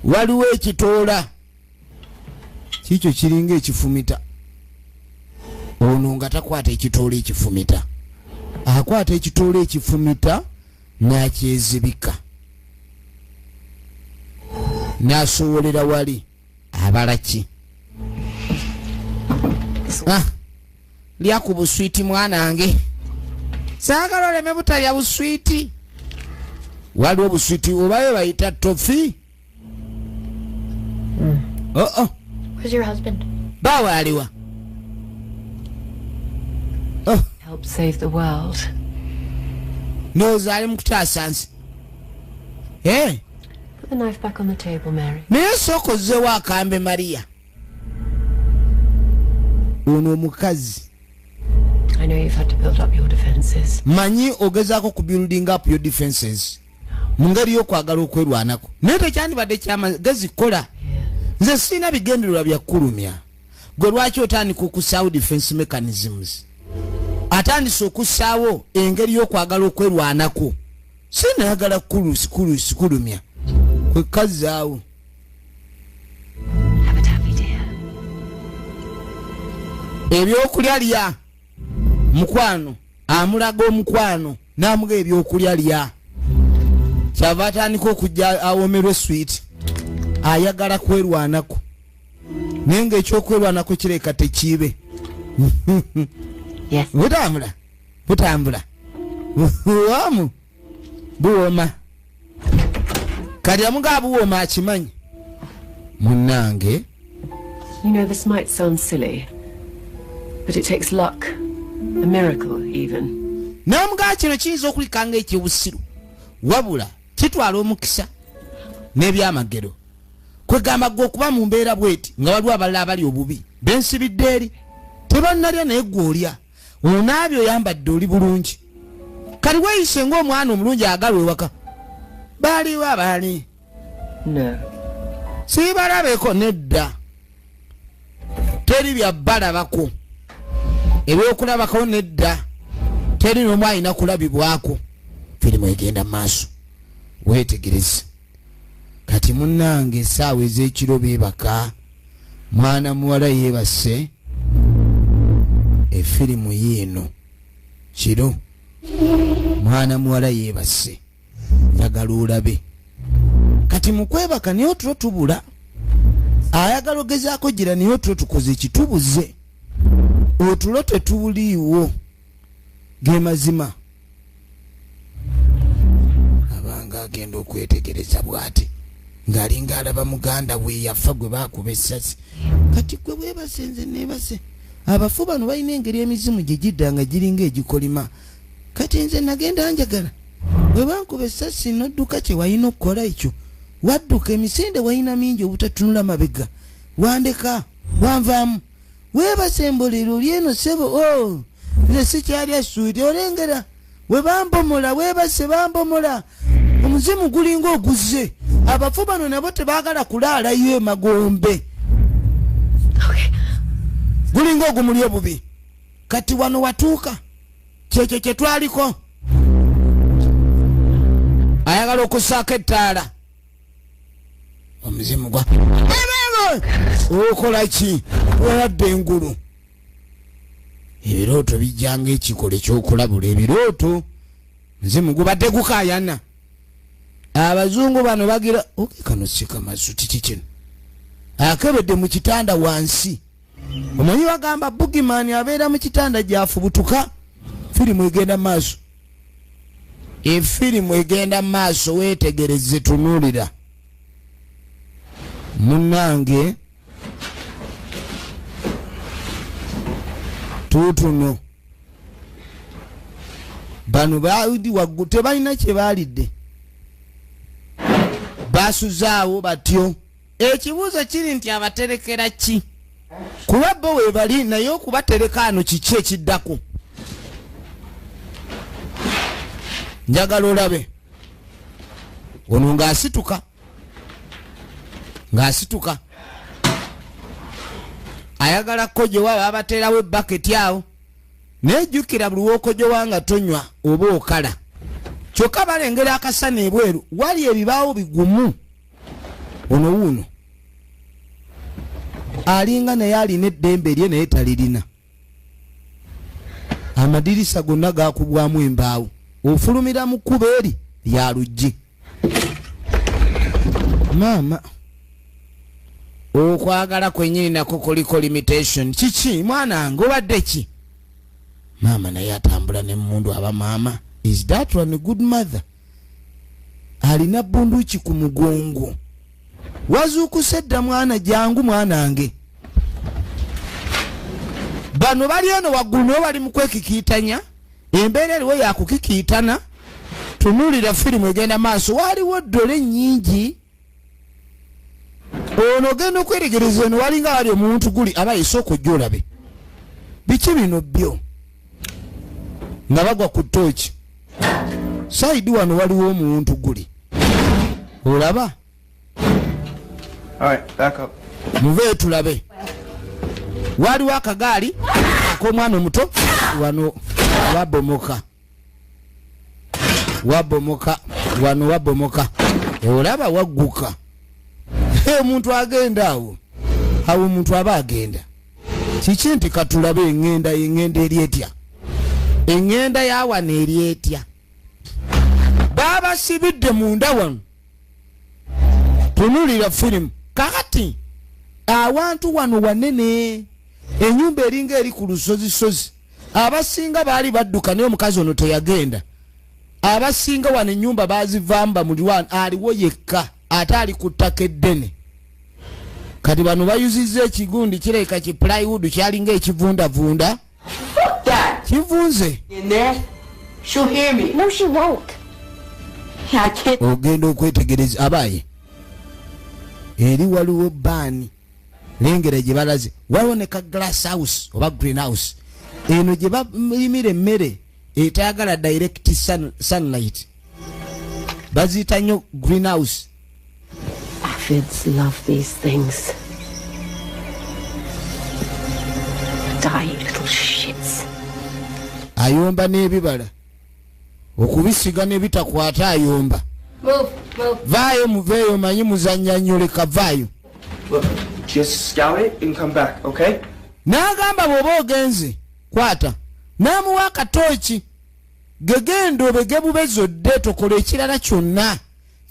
Waliwo ekitoola. Kikyo kiringa ekifumita. Ono nga takwata ekitoola ekifumita, akwata ekitoola ekifumita n'akyezibika n'asowolera wali abalaki. Lya ku buswiti mwanange, saagala oleme butalya buswiti. Waliwo buswiti obayo bayita tofi. Oh. Where's your husband? Bawe aliwa. Oh. Help save the world. Ndowooza ali mu kutaasa nsi. Eh? Put the knife back on the table, Mary. Naye sooka ozzeewo akambe Maria. Ono omukazi. I know you've had to build up your defenses. Manyi ogezaako ku building up your defenses mu ngeri y'okwagala okwerwanako, naye tekyandibadde kyamagezi kukola. Nze sirina bigendererwa bya kkulumya. Gwe lwaki otandika okussaawo defense mechanisms? Atandise okussaawo engeri y'okwagala okwerwanako. Sinayagala kulumya kwekazaawo. Have a taffy, dear. Ebyokulya lya mukwano, amulaga omukwano n'amuga ebyokulya lya. Kyava atandika okujja awomerwe sweet, ayagala kwerwanako, naye ng'ekyokwerwanako kireka tekiibe. Yes. Butambula butambula buwomu buwoma. Kati amuga buwoma akimanyi munnange. You know, this might sound silly, but it takes luck, a miracle even. N'amuga kino kiyinza okulika ng'ekyobusiru, wabula kitwala omukisa n'ebyamagero. Kwegamba gwe okuba mu mbeera bweti nga waliwo abalala abali obubi bensibidde eri tebannalya, naye gwe olya onaabye oyambadde oli bulungi. Kati weeyise ng'omwana omulungi agalwa ewaka. Baaliwo abaali? No. Siibalabeko nedda, teri bya balabako, ebyokulabako nedda, teri n'omu alina kulabibwako. Firimu egenda maaso, weetegereze. Kati munnange essaawa ez'ekiro beebaka, mwana muwala yeebase. Efirimu yiino kiro, mwana muwala yeebase, njagala olabe. Kati mu kwebaka naye otulo tubula, ayagala ogezaako gira naye otulo tukoze ekitubuze, otulo tetubuliiwo. Ge mazima. Abanga agenda okwetegereza bw'ati ng'alinga alaba muganda we yafa gwe baakuba essasi. Kati gwe weebase, nze neebase. Abafu bano balina engeri emizimu gye gidda nga giringa egikolima. Kati nze nagenda njagala bwe bankuba essasi n'odduka, kye walina okukola ekyo wadduka, emisinde walina mingi obutatunula mabega, wandeka wanvaamu. Weebase embolero oli eno ssebo, o nze sikyalya ssuuti, olengera we bambomola, weebase bambomola, omuzimu gulinga oguzze. Abafu bano nabo tebaagala kulaalayo emagombe, gulinga ogumuli obubi. Kati wano watuuka kyekyo kye twaliko. Ayagala okussaako ettaala, omuzimu gwa okola ki? Waladde engulu. Ebirooto bijjanga ekikolo ekyokulabula ebirooto. Muzimu gubadde gukaayana. Abazungu bano bagira oke kano si kamasu, kiki kino? Akebedde mu kitanda wansi. Omanyi bagamba boogeyman abeera mu kitanda gy'afubutuka. Firimu egenda maaso, efirimu egenda maaso, weetegereze, tunuulira munnange. Tuutuno bano baudi waggulu tebalina kye baalidde, basuzaawo batyo. Ekibuuzo kiri nti abaterekera ki? Kuba bo we bali, naye okubatereka ano kiki ekiddako? Njagala olabe ono ng'asituka, ng'asituka ayagala kojowa, babateerawo ebbaketi awo. Naye jjukira buli w'okojowa nga tonywa oba okala. Kyokka balengera akasana ebweru, wali ebibaawo bigumu. Ono wuuno alinga naye alina eddembe lye naye talirina. Amadirisa gonna gakubwamu embaawo, ofulumira mu kkubo eri lya luggi. Maama, okwagala kwennyini nako kuliko limitation. Kiki mwana, obadde ki? Maama naye atambula nemmundu. Aba maama, is that one a good mother? Alina bunduki ku mugongo. Wazuukuse dda mwana? Jangu mwanange. Bano bali eno waggulu, naye bali mu kwekikiitanya. Embeera eriwo yakukikiitana. Tunuulira firimu egenda maaso. Waaliwo ddole nnyingi. Ono ogenda okweregereza eno, walinga wali omuntu guli aba esooka ojja olabe biki bino byo nga bagwa ku tooki. Side wano waliwo omuntu guli olaba. All right, back up. Muveeyo tulabe. Waliwo akagaali ak'omwana omuto wano. Wabomoka, wabomoka wano, wabomoka. Olaba wagguka. Omuntu agenda awo awo, omuntu aba agenda kiki nti katulabe eŋŋenda. Eŋŋenda eri etya? Eŋŋenda yawano eri etya? Babasibidde munda wano. Tunulira firimu. Kakati awantu wano wanene, enyumba eringa eri ku lusozisozi. Abasinga baali badduka, naye omukazi ono teyagenda. Abasinga wano enyumba bazivaamu, bamulirwana aliwo yekka, ate ali ku ttaka eddene. Kati bano bayuzizza ekigundi, kirabika ki plywood, kyalinga ekivundavunda kivunze. In there, she'll hear me. No, she won't. Yeah, I can't. Ogenda okwetegereza abaaye eri waliwo baani. Lengera gye balaze, waliwo ne ka glass house oba green house eno gye balimira emmere etayagala direct sunlight, baziyita nnyo green house. Aphids love these things. Dying little shits. Ayomba n'ebibala okubisiga n'ebitakwata ayomba. Move, move. Vaayo, muveeyo. Manyi muzannya nnyo, leka vaayo. Look, just scout it and come back, okay? N'agamba bw'oba ogenze kwata, n'amuwa akatooki gegenda obege bubezi odde, tokola ekirala kyonna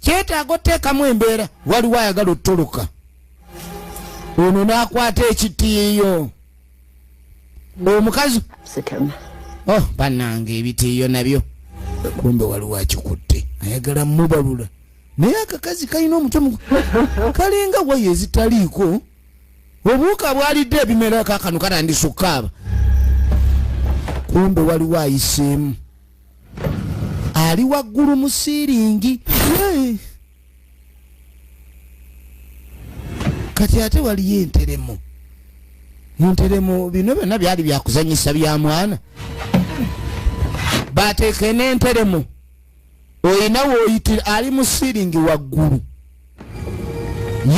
kyetaaga oteekamu embeera. Waliwo ayagala otoloka ono n'akwata ekitiiyo omukazi. Capsicum. Oh bannange, ebitiiyo nabyo kumbe waliwo akikutte ayagala mubalula, naye akakazi kalina omutwe kalinga waya ezitaliiko. Obuwuka bwalidde ebimera, kakano katandise okukaaba. Kumbe waliwo ayiseemu ali waggulu mu ceiling. Hey! Kati ate waliyo enteremo mu nteremo. Bino byonna byali byakuzanyisa bya mwana. Bateeke n'enteremo oyina woyitira. Ali mu ceiling waggulu,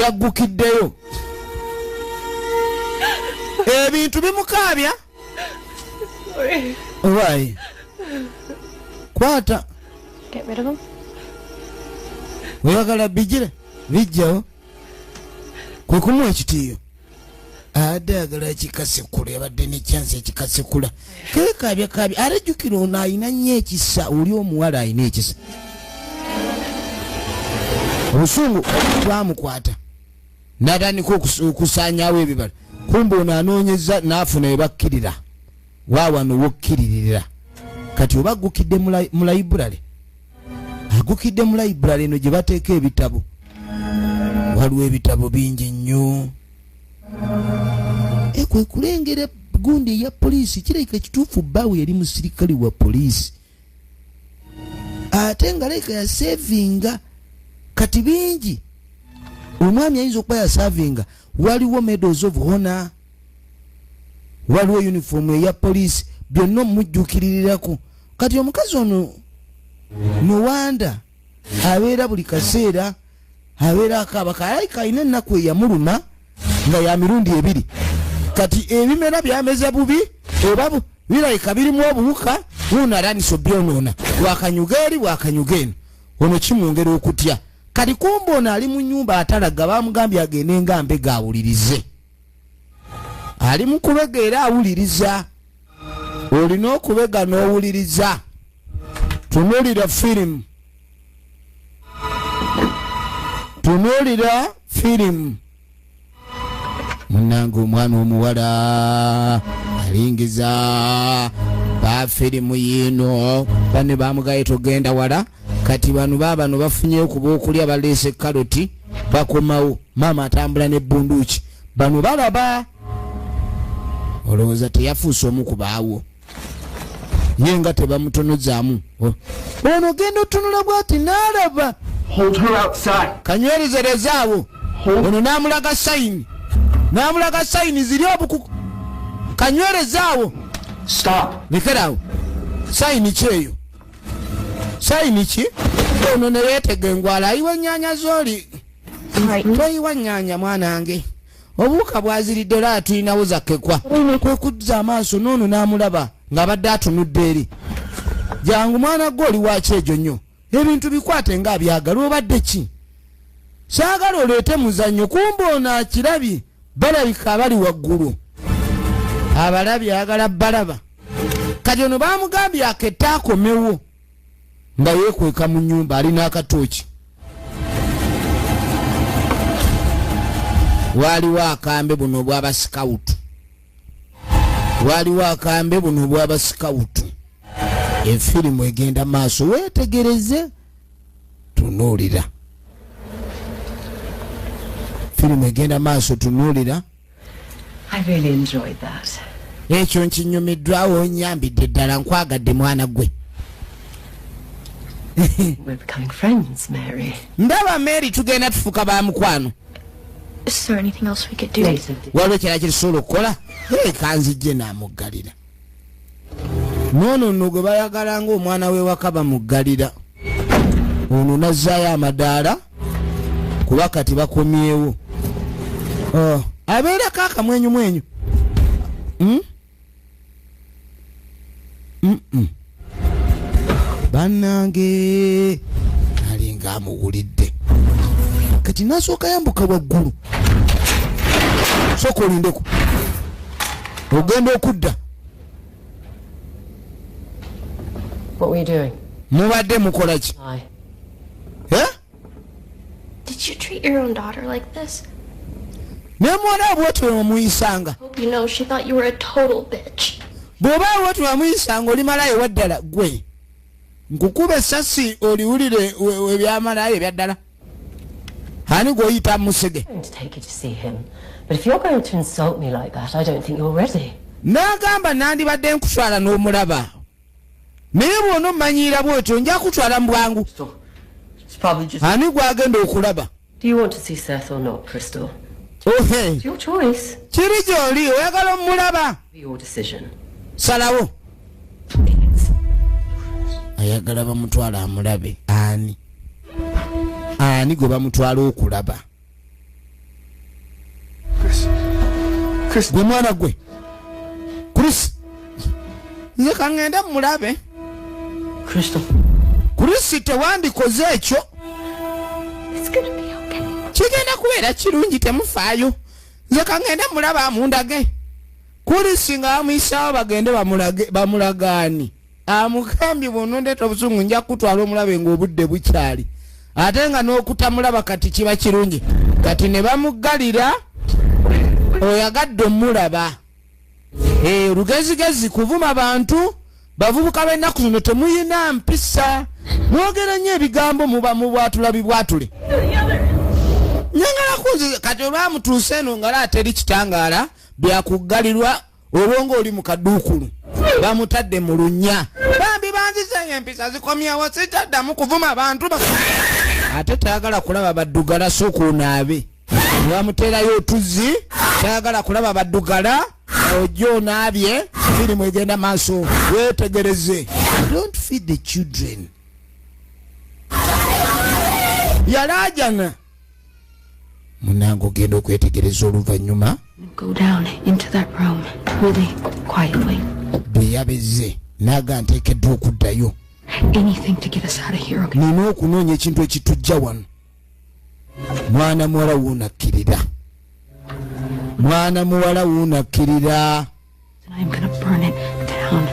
yaggukiddeyo. Ebintu bimukaabya. Wayi, kwata. Get rid of them? Oyagala bijire bijjawo, kwe kumuwa ekitiiyo. Adde ayagala ekikasekula, yabadde nekyansi ekikasekula kekabyakabya. Ate jjukira ono ayina nnyo ekisa, oli omuwala ayina ekisa. Obusungu bwamukwata n'atandika okusaanyaawo ebibala. Kumbe ono anoonyeza n'afuna ebakkirira waawano wokkiririra. Kati oba agukidde mu library, agukidde mu library eno gye bateeka ebitabo. Waliwo ebitabo bingi nnyo. Kwe kulengera gundi eya poliisi. Kirabika kituufu bbaawe yali musirikale wa poliisi, ate nga leka yasevinga. Kati bingi omwami ayinza okuba yasavinga. Waliwo medals of honor, waliwo uniform eya poliisi, byonna omujjukirirako. Kati omukazi ono nowanda abeera buli kaseera abeera akaaba. Kalayika alina ennaku eyamuluma nga ya mirundi ebiri. Kati ebimera byameze bubi oba birabika birimu obuwuka. Wuuno atandise obyonoona, bwakanyuga eri bwakanyuga eno. Ono kimwongera okutya. Kati kumba ono ali mu nyumba atalaga, bamugambye agende nga mbega awulirize. Ali mu kubega era awuliriza. Olina okubega n'owuliriza. Tunuulira firimu. Tunuulira firimu. Munnange omwana omuwala alingiza ba firimu yiino. Banne bamugaye togenda wala. Kati bano baabano bafunye okuba okulya baleese kaloti bakomawo. Maama atambula n'ebbunduki. Bano balaba. Olowooza teyafuuse omu ku baawo. Ye nga tebamutonozaamu. Ono genda otunula bw'ati n'alaba. Hold her outside. Kanywerezerezaawo. Ono n'amulaga sayini. N'amulaga sayini ziri obukuku. Kanywerezaawo. Stop. Lekeraawo. Sayini ki eyo? Sayini ki? Ono ne yeetega engwala ayiwa ennyaanya z'oli. Toyiwa nnyaanya mwanange. Obuwuka bwaziridde era tulinawo zakkekwa. Kwe kuzza amaaso n'ono n'amulaba ng'abadde atunudde eri. Jangu mwana gwe oli wakyejo nnyo. Ebintu bikwate ng'abyagala obadde ki? Saagala oleete muzannyo kumbe ono akirabye balabika abali waggulu. Abalabye ayagala balaba. Kati ono baamugambye akette akomewo nga yeekweka mu nnyumba alina akatooki. Waliwo akambe buno obw'abasikawutu. Waliwo akambe buno obw'abasikawutu. Efirimu egenda maaso weetegereze tunuulira. Firimu egenda maaso tunuulira. I really enjoyed that. Ekyo nkinyumiddwawo onnyambidde ddala nkwagadde mwana gwe. We're becoming friends, Mary. Ndaba Mary tugenda tufuuka ba mukwano. Is there anything else we could do? Waliwo ekirala kye tusobola okukola? Kanzijje n'amuggalira. N'ono nno gwe bayagala ng'omwana w'ewaka bamuggalira. Ono n'azzaayo amadaala kuba kati bakomyewo. Abeerako akamwenyumwenyu. Bannange alinga amuwulidde. Kati n'asooka yambuka waggulu. Sooka olindeko. Ogenda okudda. What were you doing? Mubadde mukola ki? Eh? Did you treat your own daughter like this? Ne muwala bw'otyo omuyisanga. Hope you know she thought you were a total bitch. Bw'oba bw'otyo wamuyisanga oli malaaya waddala gwe. Nkukuba essasi oliwulire ebyamalaaya ebyaddala. Ani gw'oyita musege? I'm going to take you to see him. But if you're going to insult me like that, I don't think you're ready. N'agamba nandibadde nkutwala n'omulaba. Naye bw'onomanyiira bw'otyo nja kutwala mu bwangu. Ani gw'agenda okulaba? Do you want to see Seth or not, Crystal? Okay. It's your choice. Kiri gy'oli oyagala omulaba. Your decision. Salawo. Ayagala bamutwala amulabe. Ani? Ani gwe bamutwala okulaba? Chris. Chris. Gwe mwana gwe. Chris. Nze kangende mulabe. Crystal. Chris tewandikoze ekyo. It's gonna be okay. Kigenda kubeera kirungi temufaayo. Nze kangende mulaba amundage. Chris nga amuyisaawo bagende bamulagaani. Amugambye bw'onondeeta obusungu nja kutwala omulabe ng'obudde bukyali. Ate nga n'okutamulaba kati kiba kirungi. Kati ne bamuggalira oyagadde omulaba. Olugezigezi kuvuma bantu bavubuka b'ennaku zino temuyina mpisa. Mwogera nnyo ebigambo muba mubwatula bibwatule. Nyangala kunzi kati olwamutuuse eno ngala teri kitangaala byakuggalirwa obwongo oli mu kaduukulu. Bamutadde mu lunnya. Bambi banzize empisa zikomyewo sitaddamu kuvuma abantu. Ate tayagala kulaba baddugala sooka onaabe. Bamuteerayo otuzzi tayagala kulaba baddugala ojja onaabye. Firimu egenda maaso weetegereze. Don't feed the children. Yalaajana. Munange ogenda okwetegereza oluvannyuma. Go down into that room really quietly. Bwe yabeze n'aga nteekeddwa okuddayo. Anything to get us out of here, okay? Nina okunoonya ekintu ekitujja wano. Mwana muwala wuunakkirira. Mwana muwala wuunakkirira. I'm gonna burn it down.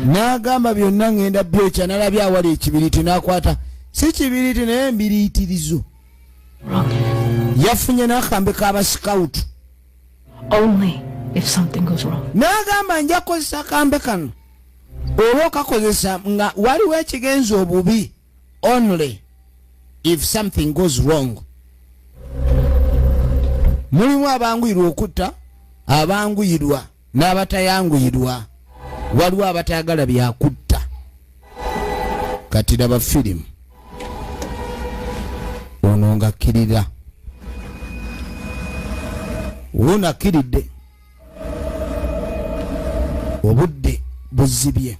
N'agamba byonna ŋŋenda byokya. Nalabye awali ekibiriiti, n'akwata si kibiriiti naye embiriitirizo. Yafunye n'akambe k'abasikawutu. Only if something goes wrong. N'agamba nja kukozesa akambe kano oba okakozesa nga waliwo ekigenza obubi. Only if something goes wrong. Mulimu abanguyirwa okutta, abanguyirwa n'abatayanguyirwa. Waliwo abatayagala byakutta. Kati laba firimu ono ng'akkirira, wuuno akkiridde, obudde buzibye,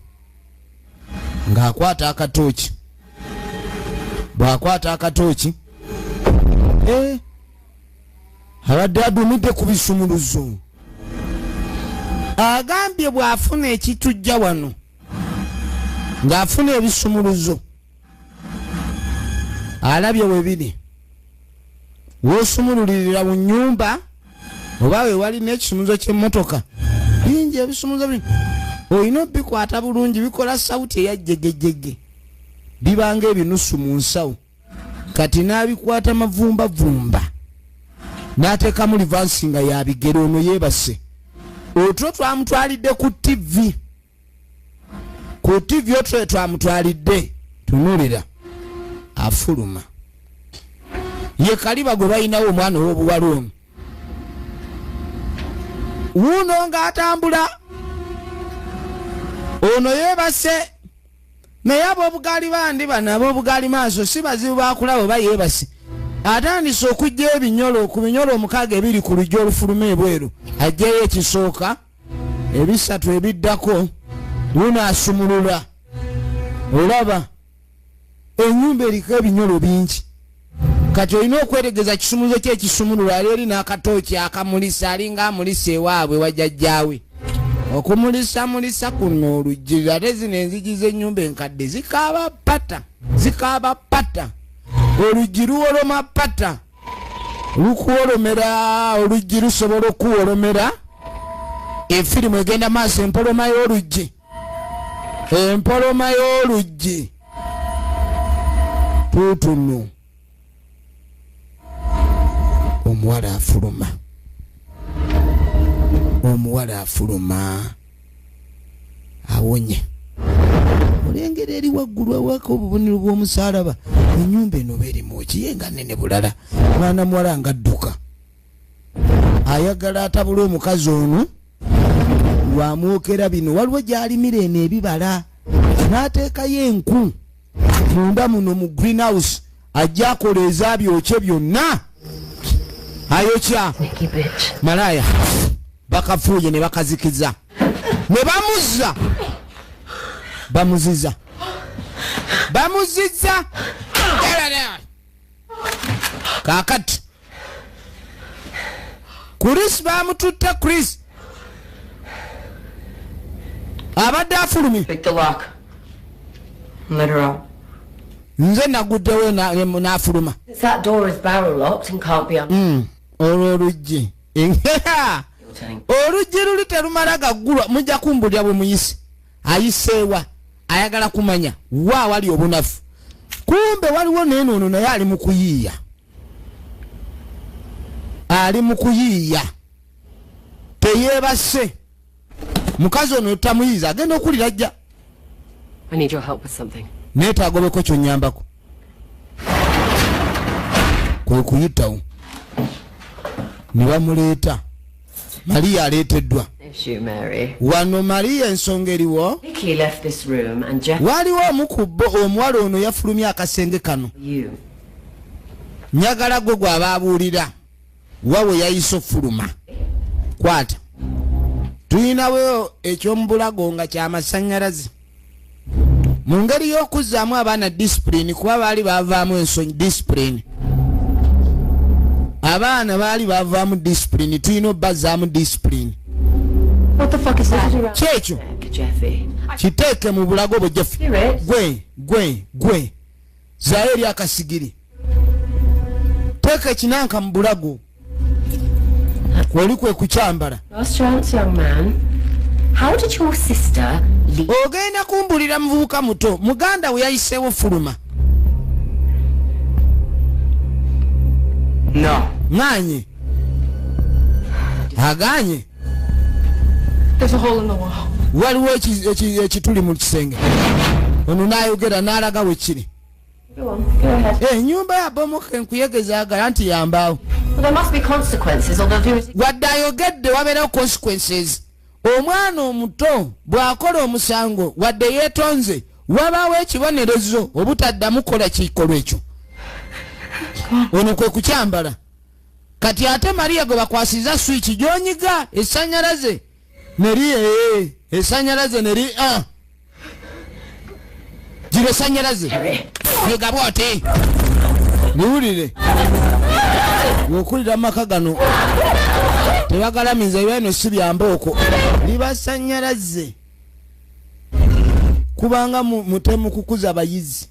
ng'akwata akatooki. Bw'akwata akatooki, abadde adumidde ku bisumuluzo. Agambye bw'afuna ekitujja wano ng'afuna ebisumuluzo, alabye we biri woosumululirira mu nnyumba oba we wali n'ekisumuluzo ky'emmotoka. Bingi ebisumuluzo bino, olina obikwata bulungi, bikola sawuti eya jegejege, bibanga ebinusu mu nsawo. Kati n'abikwata mavumbavumba n'ateekamu reverse nga yabigere. Ono yeebase, otwo twamutwalidde ku TV, ku TV otwo twamutwalidde. Tunulira, afuluma ye kaliba gwe balinawo omwana ow'obuwala ono. Wuuno ng'atambula, ono yeebase, naye ab'obugaali bandi bano ab'obugaali maaso si bazibu bakulaba oba yeebase. Atandise okujja ebinyolo ku binyolo 6 ebiri ku luggi olufuluma ebweru. Ajjayo ekisooka, ebisatu ebiddako. Wuuno asumulula, olaba ennyumba eriko ebinyolo bingi. Kati olina okwetegeza kisumuluzo ki ekisumulula. Ali eri n'akatooki akamulisa, alinga amulisa ewaabwe wajjajjaawe okumulisamulisa kuno oluggi. Ate zino enzigi z'ennyumba enkadde zikaaba pata, zikaaba pata, oluggi luwoloma pata, lukuwolomera, oluggi lusobola okuwolomera. Efirimu egenda maaso, empoloma y'oluggi, empoloma y'oluggi tuutuno. Omuwala afuluma, omuwala afuluma awonye. Olengera eri waggulu awaka obubonero bw'omusaalaba. Ennyumba eno beerimu kiye nga nene bulala. Mwana muwala nga adduka, ayagala atabula omukazi ono lwamwokera bino. Waliwo gy'alimira eno ebibala, n'ateekayo enku munda muno mu greenhouse, ajja akola ezabyokye byonna ayokya. Sneaky bitch. Malaya bakafuuye ne bakazikiza ne bamuzza, bamuziza, bamuziza. Kaakati Chris bamututte. Chris abadde afulumye. Pick the lock. And let her out. Nze naguddewo n'afuluma. That door is barrel locked and can't be unlocked. Olwo oluggi, oluggi luli terumala gaggulwa. Mujja kumbulira bwe muyise. Ayiseewa? Ayagala kumanya wa wali obunafu. Kumbe waliwo neeno ono naye ali mu kuyiiya, ali mu kuyiiya, teyeebase. Mukazi ono tamuyiiza, agenda okulira ajja. I need your help with something. Neetaagobeko kyonnyambako. Kwe kuyitawo ne bamuleeta. Mariya aleeteddwa. Issue, Mary. Wano Mariya, ensonga eriwo. Vicky left this room and Jeff. Waliwo omu ku bo, omuwala ono yafulumya akasenge kano. You. Njagala gwe gwaba abuulira wawe yayise ofuluma. Kwata, tulinawo ekyomubulago nga kyamasannyalaze mu ngeri y'okuzzaamu abaana discipline, kuba baali bavaamu ensonyi. Discipline, abaana baali bavaamu discipline, tulina obbazaamu discipline. What the fuck is that? Kyekyo. Jeffy. Kiteeke mu bulago bwe, Jeffi. Hear it? Gwe gwe gwe zaayo eri akasigiri, teeka ekinanka mu bulago, kwoli kwe kukyambala. Last chance, young man. How did your sister leave? Ogenda kumbulira, muvubuka muto, muganda we yayiseewo fuluma. No. Ŋŋaanye, aganye. There's a hole in the wall. Waliwo ekituli mu kisenge. Ono n'ayogera n'alaga we kiri. Go on, go ahead. Ennyumba yabomoka, enkuyege zaagala nti yambaawo. Well, there must be consequences, or they'll do it. Wadde ayogedde, wabeerawo consequences. Omwana omuto bw'akola omusango, wadde yeetonze, wabaawo ekibonerezo obutaddamu kukola kikolwa ekyo. Ono kwe kukyambala. Kati ate Mariya gwe bakwasiza switch gyonyiga esanyalaze neri esanyalaze neri a gira esanyalaze nyiga bwoti niwulire wokulira amaka gano tebagalamiza. Ebino si byambooko, libasanyalaze kubanga mutemu kukuza bayizi,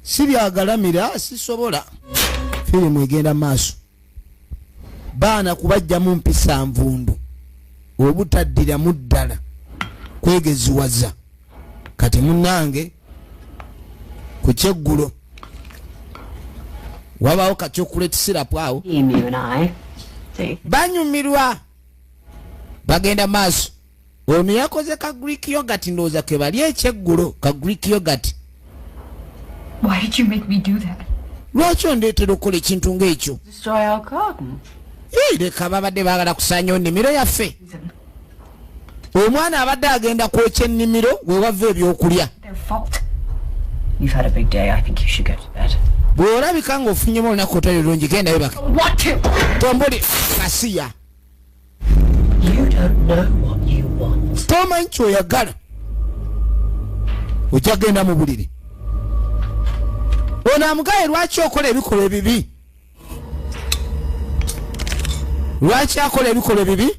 si byagalamira, sisobola. Firimu egenda maaso, baana kubajjamu mpisa nvundu, obutaddiramu ddala kwegeziwaza. Kati munnange, ku kyeggulo wabaawo ka chocolate syrup awo. You and I. See? Banyumirwa, bagenda maaso. Ono yakoze ka Greek yogurt, ndowooza ke bali ekyeggulo, ka Greek yogurt. Why did you make me do that? Lwaki ondeetera okukola ekintu ng'ekyo? Destroy our garden. Ii, leka, babadde baagala kusaanyawo nnimiro yaffe. Omwana abadde agenda kwokya ennimiro we wava ebyokulya. Their fault. You've had a big day. I think you should go to bed. Bw'olabika ng'ofunyemu olunaku otali lulungi, genda webaka. Want to? Tomboli kasiya. You don't know what you want. Tomanyi kyoyagala, ojja genda mu buliri. Ono amugaye, lwaki okola ebikolwa ebibi? Lwaki akola ebikolwa ebibi?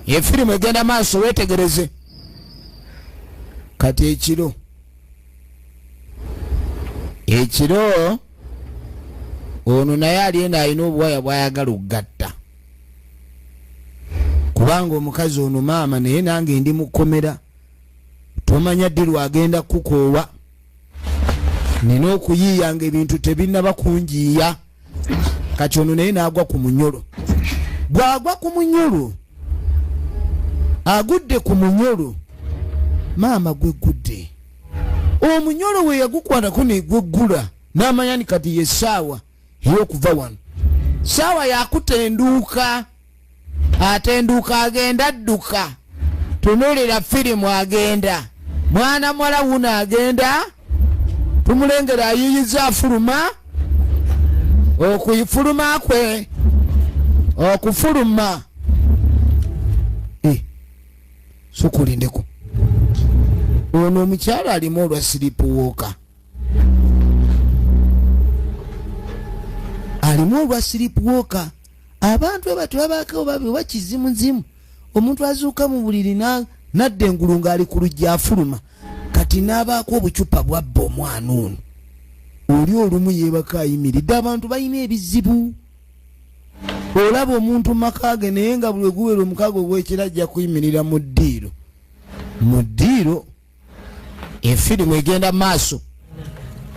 Efirimu egenda maaso, weetegereze. Kati ekiro, ekiro ono naye ali eno alina obuwaya bwayagala okugatta, kubanga omukazi ono maama naye nange ndi mukomera, tomanya ddi lwagenda kukoowa. Nina okuyiiyanga ebintu tebinnaba kunjiiya. Kati ono naye n'agwa ku munyolo. Bw'agwa ku munyolo, agudde ku munyolo, maama gwegudde omunyolo we yagukwatako negweggula, n'amanya ni kati ye ssaawa ey'okuva wano. Saawa yakutenduuka, atenduuka, agenda adduka. Tunuulira firimu, agenda mwana muwala wuno agenda, tumulengera ayiyiza, afuluma. Okufuluma kwe, okufuluma, sukulindeko. Ono omukyala alimu olwa sleepwalker, alimu olwa sleepwalker. Abantu abato babaako babi oba kizimuzimu, omuntu azuuka mu buliri nadda engulu ng'ali ku luggi afuluma. Kati n'abaako obucupa bwabba omwana ono. Oli olumu yeebaka ayimiridde. Abantu balina ebizibu. Olaba omuntu maka ge, naye nga buli guwera omukaaga ogw'ekiro ajja kuyimirira mu ddiiro, mu ddiiro. Efirimu egenda maaso,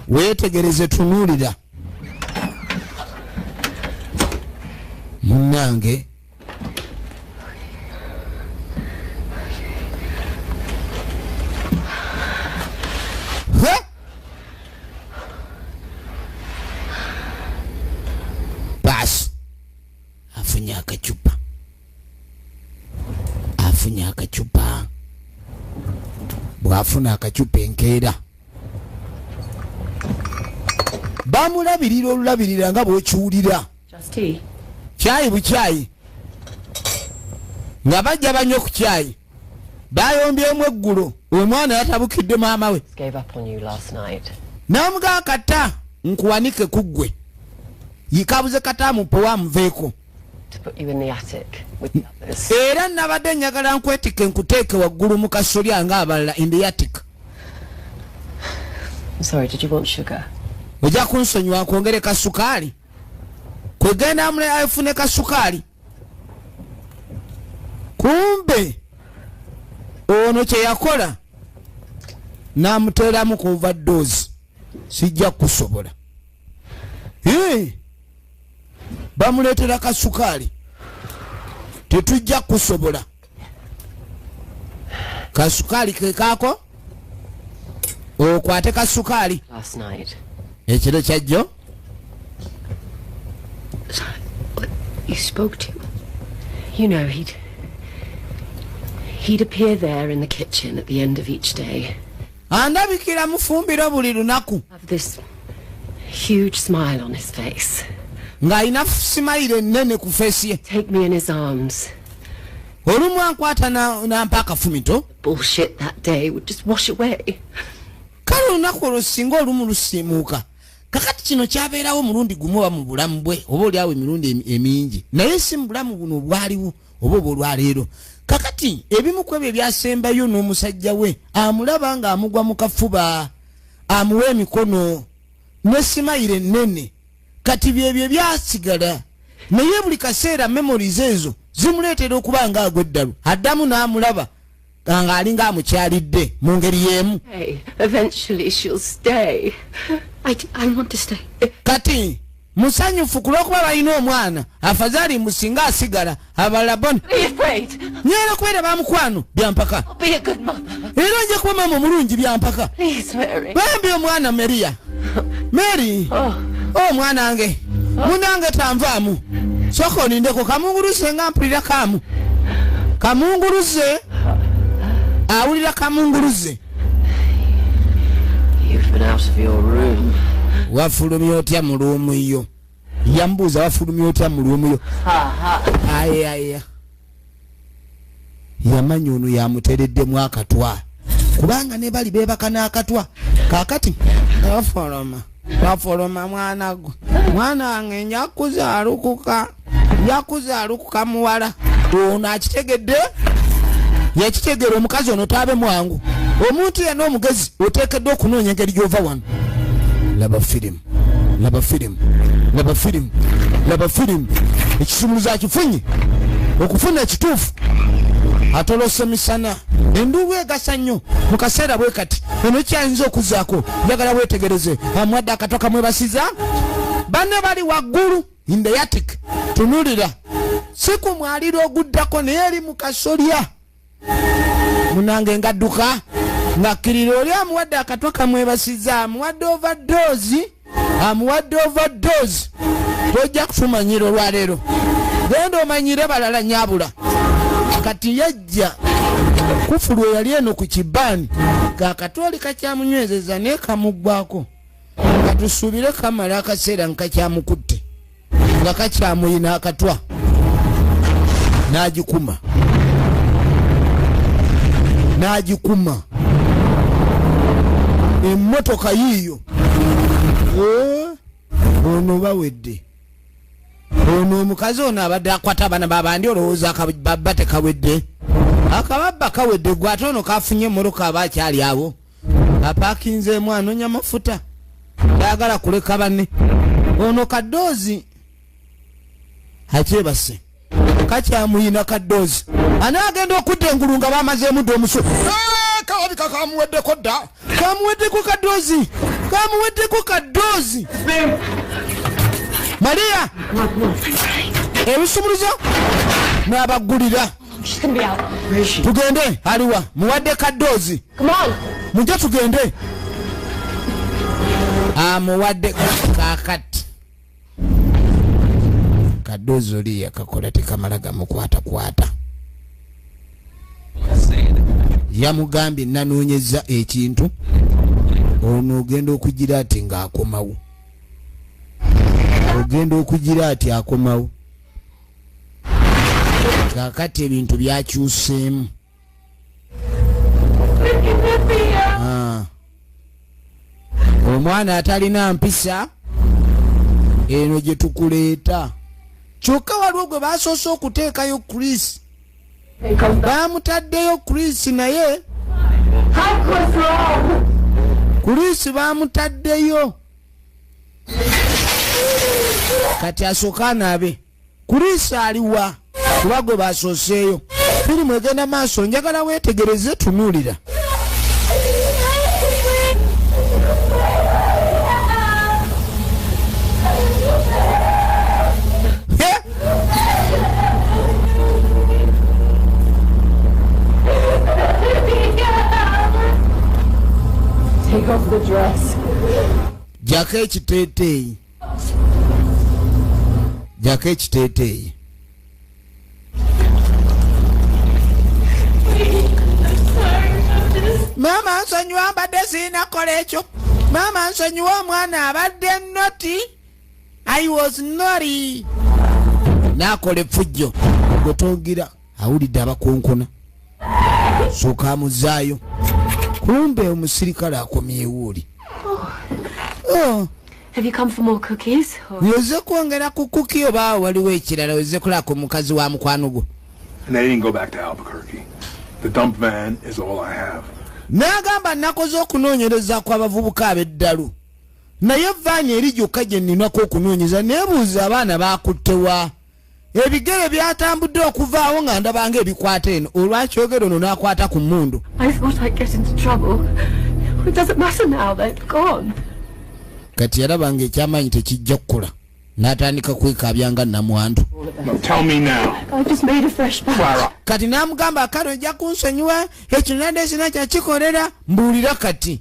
weetegereze, tunuulira munnange. Ha! Baasi, afunye akacupa, afunye akacupa. Bw'afuna akacupa, enkeera bamulabirira olulabirira nga bw'okiwulira. Just tea. Kyayi bukyayi, nga bajja banywa ku kyayi bayombyemu eggulo. Omwana yatabukidde maama we. Gave up on you last night. N'amugaa kata nkuwanike ku ggwe yikabuze kata amupowa amuveeko. To put you in the attic with the others. Era nabadde njagala nkwetike nkuteeke waggulu mu kasolya ng'abalala, in the attic. I'm sorry, did you want sugar? Ojja kunsonyiwa, nkwongere kasukaali. Kwegenda amule afune kasukaali. Kumbe ono kye yakola n'amuteeramu ku overdose. Sijja kusobola. Hey! Bamuleetera kasukaali, tetujja kusobola. Kasukaali kekaako, okwate kasukaali. Last night. Ekiro kyajjo. You spoke to? He'd appear there in the kitchen at the end of each day. Andabikira mufumbiro buli lunaku. Have this huge smile on his face. Ng'alina smile ennene ku face ye. Take me in his arms. Olumu ankwata nampa akafumito. Bullshit that day would just wash away. Kale olunaku olwo singa olumu lusiimuuka. Kakati kino kyabeerawo omulundi gumu oba mu bulamu bwe, oba oliawo emirundi emingi, naye si mu bulamu buno obwaliwo oba obwolwaleero. Kakati ebimu ku ebyo ebyasembayo n'omusajja we amulaba ng'amugwa mu kafuba, amuwa emikono ne smile ennene. Kati byebyo byasigala, naye buli kaseera memories ezo zimuleetera okuba ng'agwa eddalu. Addamu n'amulaba ng'alinga amukyalidde mu ngeri y'emu. Hey, eventually she'll stay. I want to stay. Kati musanyufu ku lw'okuba balina omwana. Afazaali musinga asigala, abalala bona. Be afraid. Nyera kubeera bamukwano byampaka. I'll be a good mother. Era nja kuba maama omulungi byampaka. Please, Mary. Bambi omwana Maria, Mary. Oh. Omwana wange munange tanvaamu. Soka onindeko kamunguluze nga mpulira kaamu kamunguluze, awulira kamunguluze. You've been out of your room. Wafulumya otya mu room yo? Yambuuza, wafulumya otya mu room yo? Ayaya, yamanya ono yamutereddemu akatwa, kubanga ne bali beebaka n'akatwa. Kaakati bafoloma, bafoloma. Mwana gwe, mwana wange, nja kuzaalukuka, nja kuzaalukuka. Muwala ono akitegedde, yakitegeera. Omukazi ono taabe mwangu. Omuntu yenna omugezi oteekeddwa okunoonya engeri gy'ova wano. Laba firimu, laba firimu, laba firimu, laba firimu. Ekisumuluzo akifunye. Okufuna ekituufu atolose misana. Enduulu egasa nnyo mu kaseera bwe kati. Eno kyayinza okuzaako, njagala wetegereze. Amuwadde akatwa kamwebasiza, banne bali waggulu in the attic. Tunulira, si ku mwaliro oguddako, naye eri mu kasolya. Munange ngadduka ng'akkirira oli amuwadde akatwa kamwebasiza, amuwadde overdose, amuwadde overdose. Tojja kutumanyira olwaleero, genda omanyire balala nyabula. Kati yajja kufulu eyali eno ku kibaani, kakatwali kakyamunywezeza naye kamuggwako. Katusuubire kamala akaseera nga kakyamukutte, nga kakyamuyina akatwa. N'agikuma, n'agikuma emmotoka yiiyo. Ono bawedde. Ono omukazi ono abadde akwata abaana babandi, olowooza akababba tekawedde? Akababba kawedde. Gwe ate ono kafunye emmotoka, aba akyali awo apaakinzeemu, anoonya mafuta, tayagala kuleka banne. Ono kadoozi akyebase, kakyamuyina kadoozi. Anaagenda okudda engulu nga bamazeemu dda omusu. Kalabika kamuweddeko dda, kamuweddeko kadoozi, kamuweddeko kadoozi. Mariya, ebisumuluzo n'abaggulira. She's gonna be out. Tugende. Aliwa muwadde kadoozi. Come on. Mujje tugende. Amuwadde kakati kadoozi. Oli yakakola tekamala gamukwatakwata. Yamugambye nanoonyeza ekintu. Ono ogenda okugira ati ng'akomawo, ogenda okugira ati akomawo. Kakati ebintu byakyuseemu. Ah. Omwana atalina mpisa eno gye tukuleeta. Kyokka waliwo gwe basoose okuteekayo, Chris. Bamutaddeyo Chris, naye Chris bamutaddeyo. Kati asooka anaabe. Chris aliwa? Kuba gwe basooseeyo. Firimu egenda maaso, njagala weetegereze, tunuulira. Take off the dress. Jjako ekiteeteeyi. Jjako ekiteeteeyi. Maama nsonyiwa, mbadde sirina kukola ekyo. Maama nsonyiwa, omwana abadde naughty. I was naughty. N'akola effujjo. Gwe tongira awulidde abakonkona. Sooka amuzaayo. Kumbe omusirikale akomyewo oli. Oh. Have you come for more cookies? Or... Yoze kwongera ku cookie oba waliwo ekirala ozze kulako mukazi wa mukwano gwo. And they didn't go back to Albuquerque. The dump van is all I have. N'agamba nakoze okunoonyereza kw'abavubuka ab'eddalu. Naye vaanya eri gyokka gye nninako okunoonyeza, neebuuza abaana baakuttewa. Ebigere byatambudde okuvaawo nga ndaba ng'ebikwata eno. Olwakyogera ono n'akwata ku mmundu. I thought I'd get into trouble. It doesn't matter now, they're gone. Kati yalaba ng'ekyamaanyi tekijja kukola. N'atandika kwekaabya nga nnamwandu. No, tell me now. I just made a fresh batch. Clara. Kati n'amugamba kale ojja kunsonyiwa, ekyo nadde sina kyakikolera, mbuulira kati.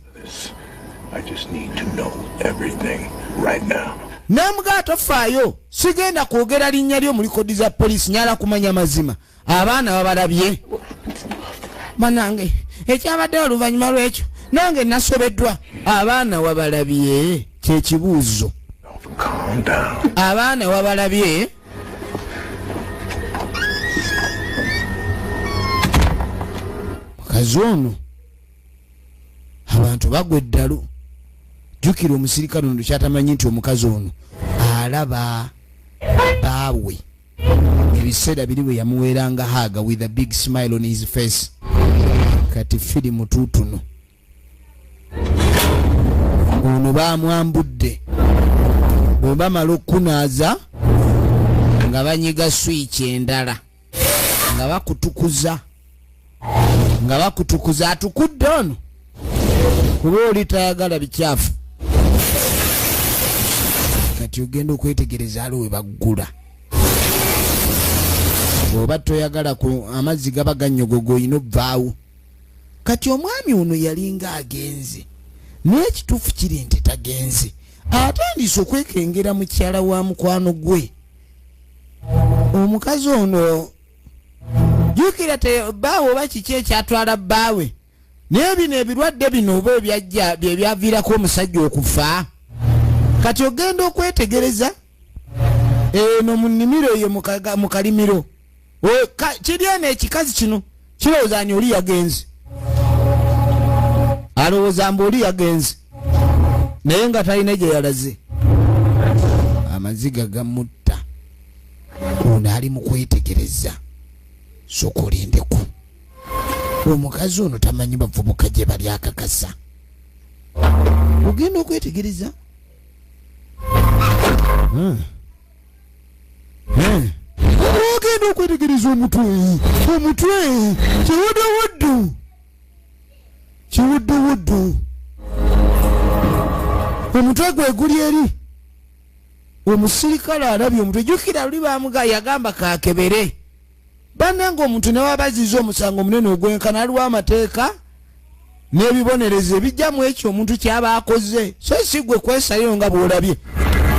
I just need to know everything right now. N'amugamba tofaayo, sigenda kwogera linnya lyo mu likodi za poliisi, nyala kumanya mazima. Abaana babalabye. Bannange, ekyabaddewo oluvannyuma lw'ekyo, nange nasobeddwa. Abaana wabalabye, kye kibuuzo. Calm down. Abaana wabalabye. Mukazi ono abantu bagwa eddalu. Jjukira omusirikale ono kyatamanyi nti omukazi ono alaba baawe. Ebiseera biri bwe yamuweeranga hug with a big smile on his face. Kati firimu tuutuno. Ono baamwambudde. Bwe bamala okunaaza nga banyiga switch endala, nga bakutukuza, nga bakutukuza. Atukudde ono kuba oli tayagala bikyafu. Kati ogenda okwetegereza aliwo we baggula. Bw'oba toyagala ku amazzi gaba gannyogoga olina ovvaawo. Kati omwami ono yalinga agenze, naye ekituufu kiri nti tagenze. Atandise okwekengera mukyala wa mukwano gwe. Omukazi ono jjukira bbaawe oba kiki ekyatwala bbaawe, naye bino ebirwadde bino oba ebyajja bye byaviirako omusajja okufa. Kati ogenda okwetegereza eno mu nnimiro eyo mu kalimiro, kiri eno ekikazi kino kirowooza ni oli yagenze, alowooza mbu oli yagenze, naye nga talina gye yalaze. Amaziga gamutta. Ono ali mu kwetegereza. Sooka olindeko. Omukazi ono tamanyi bavubuka gye bali akakasa. Ogenda okwetegereza. Ogenda okwetegereza omutwe. Omutwe kiwudduwuddu. Kiwudduwuddu. Omutwe gwe guli eri. Omusirikale alabye omutwe. Jjukira luli baamuga yagamba kaakebere. Bannange omuntu ne wabaziza omusango omunene ogwenkana, aliwo amateeka n'ebibonerezo ebijjamu ekyo omuntu ky'aba akoze. So si gwe kwesaliro nga bw'olabye.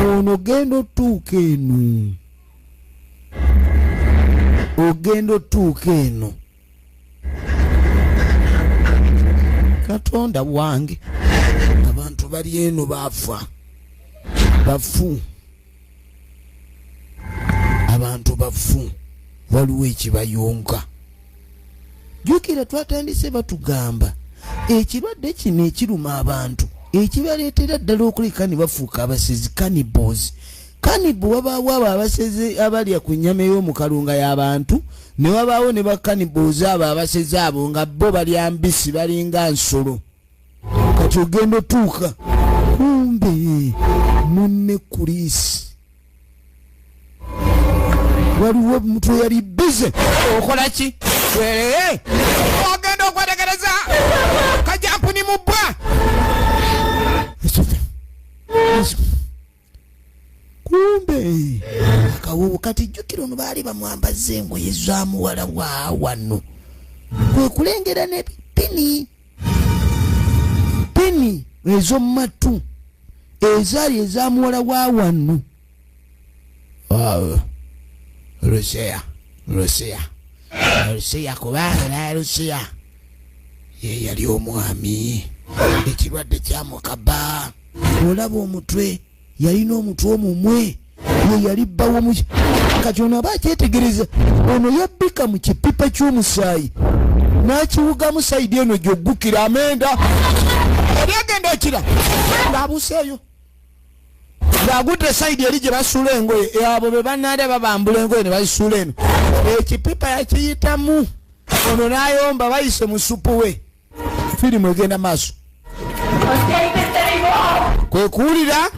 Ono ogenda otuuka eno. Ogenda otuuka eno. Katonda wange, abantu bali eno baafa. Bafu. Abantu bafu. Waliwo ekibayonka. Jjukira twatandise batugamba ekirwadde kino ekiruma abantu ekibaleetera ddala okuleka ne bafuuka abasezi, cannibals. Cannibal wabaawo abo abasezi abalya ku nnyama ey'omu kalunga y'abantu, ne wabaawo ne ba cannibals abo abasezi abo nga bo balya mbisi, balinga nsolo. Kati ogenda otuuka kumbe munne Chris waliwo omuntu eyali bbi. Tuzze okola ki? Ogenda okwetegereza kajampuni mu bbwa. Kumbe akawuwo kati jjukira ono baali bamwambaza engoye za muwala wa wano, kwe kulengera ne pini pini ez'omu ezaali eza muwala wa wano. Lucia, Lucia, Lucia kubanga naye Lucia ye yali omwami, ekirwadde kyamukaba. Olaba omutwe, yalina omutwe omumwe, ye yali bba w'omu. Kati ono aba akyetegereza, ono yabbika mu kipipa ky'omusaayi n'akiwugamu sayidi eno gy'oggukira amenda. Yali agenda okira ng'abuuseeyo, ng'agudde sayidi eri gye basuula engoye. Abo be bannaale babambula engoye ne bazisuula eno, ekipipa yakiyitamu ono n'ayomba bayise mu supu we. Firimu egenda maaso, kwe kuwulira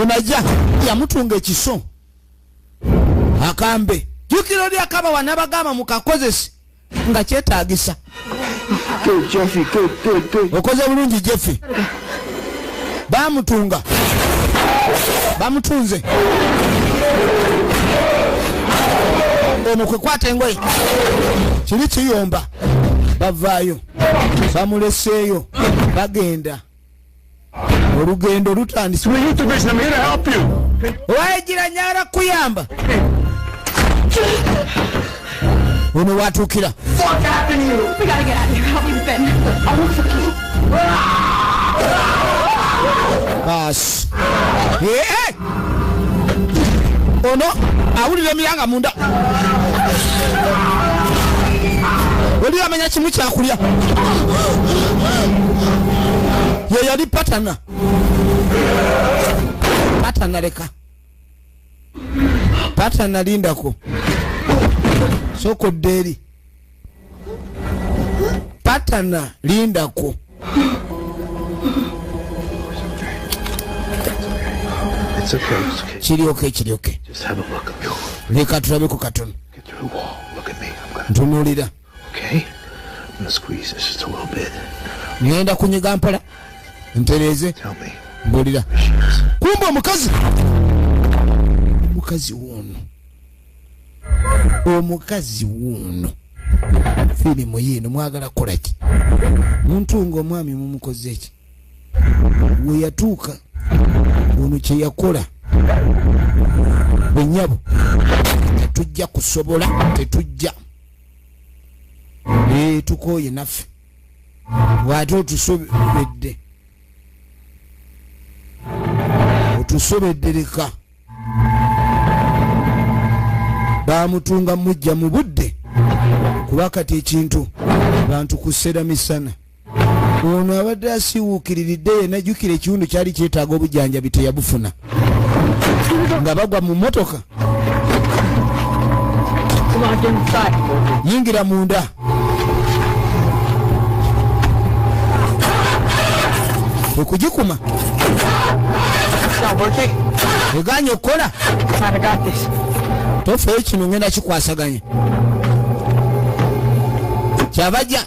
onajja yamutunga ekiso akambe. Jjukira oli akaba wanabagamba mukakozese nga kyetaagisa. Okoze bulungi Jeffy. Bamutunga, bamutunze ono kwekwata engoye kiri kiyomba, bavaayo bamuleseeyo bagenda. Olugendo lutandise. Owaegira nyala kuyamba ono watuukira. Basi ono awulira emiranga munda, oli amanya kimu kyakulya. Ye yali patana, patana leka patana lindako soko dderi patana lindako. Kiryoke kiryoke, leka tulabeko katono. Ntunuulira, ngenda kunyiga mpola ntereeze. Mbulira kumbe omukazi, omukazi wuuno, omukazi wuuno. Firimu yiino mwagala kukola ki? Muntunga omwami mumukoze ki? We yatuuka ono kye yakola bwennyabo, tetujja kusobola, tetujja. Tukooye naffe, bw'ate otusobedde, otusobedde leka. Bamutunga mujja mu budde, kuba kati ekintu bantu kusera misana. Ono abadde asiwuukiriridde yenna, jjukira ekiwundu kyali kyetaaga obujjanjabi teyabufuna, nga bagwa mu mmotoka. Yingira munda. Okugikuma eganye okukola, tofeeyo kino ngenda kikwasaganya. Kyabajja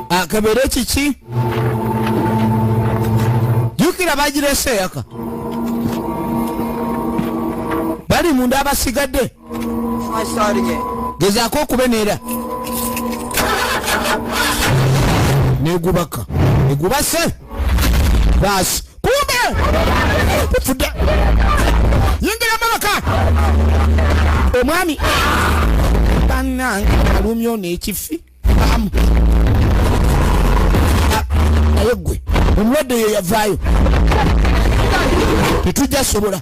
akebere kiki? Jjukira bagirese eyaka, bali munda abasigadde. Gezaako okubeneera negubaka egubase. Basi kumbe tufudde. Yingira mabaka omwami bannange alumye ono ekifi. Naye ggwe omulwadde ye yavaayo, tetujja sobola.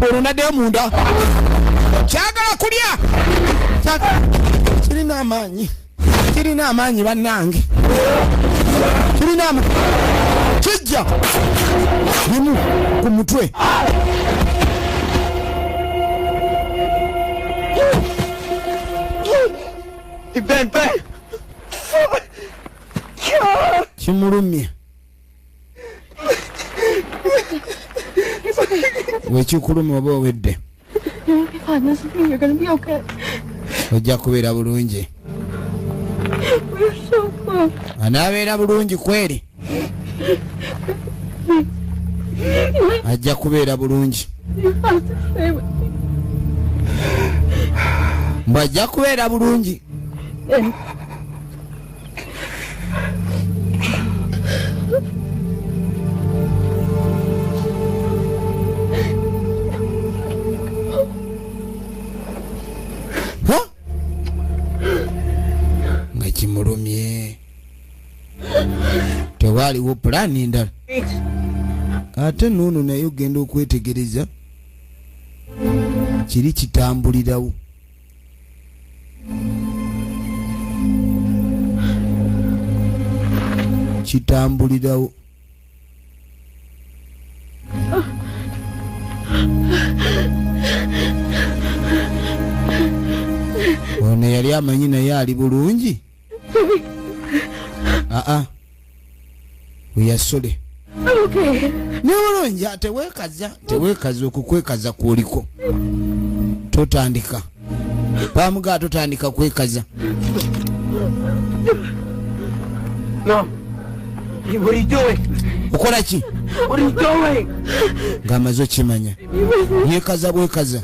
Olwo naddeyo munda, kyagala kulya, kirina amaanyi, kirina amaanyi bannange, kirina amaanyi. Kijja limu ku mutwe. Ben, Ben. Kimulumye. Wekikulumya oba owedde. Ojja kubeera bulungi. Anaabeera bulungi kweri. Ajja kubeera bulungi. Mbajja kubeera bulungi. Ha? Nga kimulumye. Tewaliwo pulaani endala. Ate noono naye ogenda okwetegereza kiri kitambulirawo. Kitambulirawo. Ono yali amanyi naye ali bulungi. Aa. Uyasole. Ne bulungi teweekaza, teweekaza okukwekaza kwoliko. Totandika. Bamuga totandika kwekaza. No. What are you doing? Okola ki? What are you doing? Ng'amaze okimanya. Yeekaza bwekaza.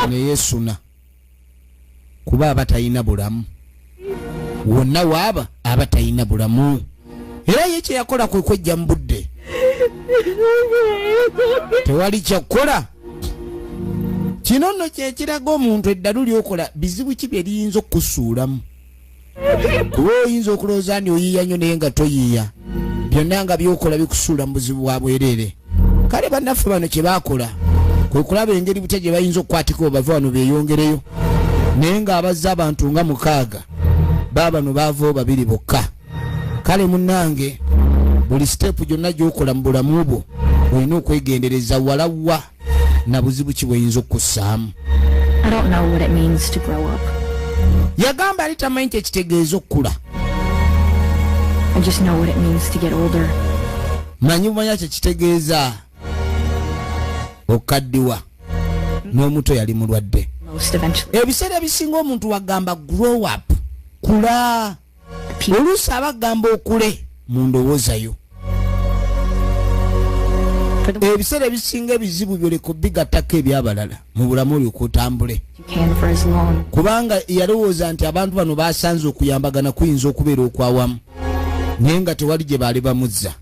Ne yeesuna. Kuba aba talina bulamu. Wonna waaba aba talina bulamu. Era ye kye yakola kwe kwejja mu budde. Tewali kyakukola. Kino nno kye kiraga omuntu eddalu ly'okola bizibu ki bye liyinza okukusuulamu. Kuba oyinza okulowooza nti oyiiya nnyo naye nga toyiiya. Byonna nga by'okola bikusuula mu buzibu bwa bwereere. Kale bannaffe bano kye baakola kwe kulaba engeri butya gye bayinza okukwatika bava wano beeyongereyo. Naye ng'abazza abantu nga 6 baabano baavaawo 2 bokka. Kale munnange buli siteepu gyonna gy'okola mu bulamu bwo olina okwegendereza walawa na buzibu ki bw'oyinza okussaamu. I don't know what it means to grow up. Yagamba ali tamanyi kye kitegeeza okukula. I just know what it means to get older. Manyi bumanya kye kitegeeza okaddiwa. N'omuto yali mulwadde. Ebiseera ebisinga omuntu wagamba grow up, kula. Oluusi abagamba okule mu ndowooza yo. Ebiseera ebisinga ebizibu byoleka bigattako ebyabalala mu bulamu olyoka otambule. Kubanga yalowooza nti abantu bano basanze okuyambagana kuyinza okubeera okwawamu, naye nga tewali gye baali bamuzza.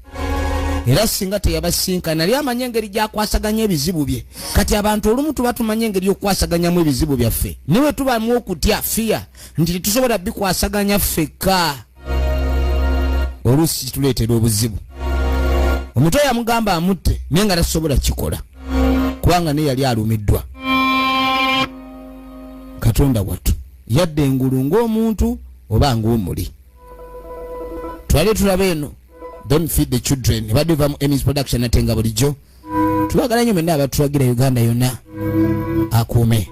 Era singa teyabasinkana nali amanye engeri gy'akwasaganya ebizibu bye. Kati abantu olumu tuba tumanye engeri y'okukwasaganyamu ebizibu byaffe, naye tubamu okutya fear nti tetusobola bikwasaganya ffekka. Oluusi kituleetera obuzibu. Omuto yamugamba amutte naye nga tasobola kikola kubanga naye yali alumiddwa. Katonda wattu yadde engulu ng'omuntu oba ng'omuli. Twale tulabe eno Don't Feed the Children badde va mu Emmys Production ate nga bulijjo tubagala nnyo mwenna abatulagira Uganda yonna akuume.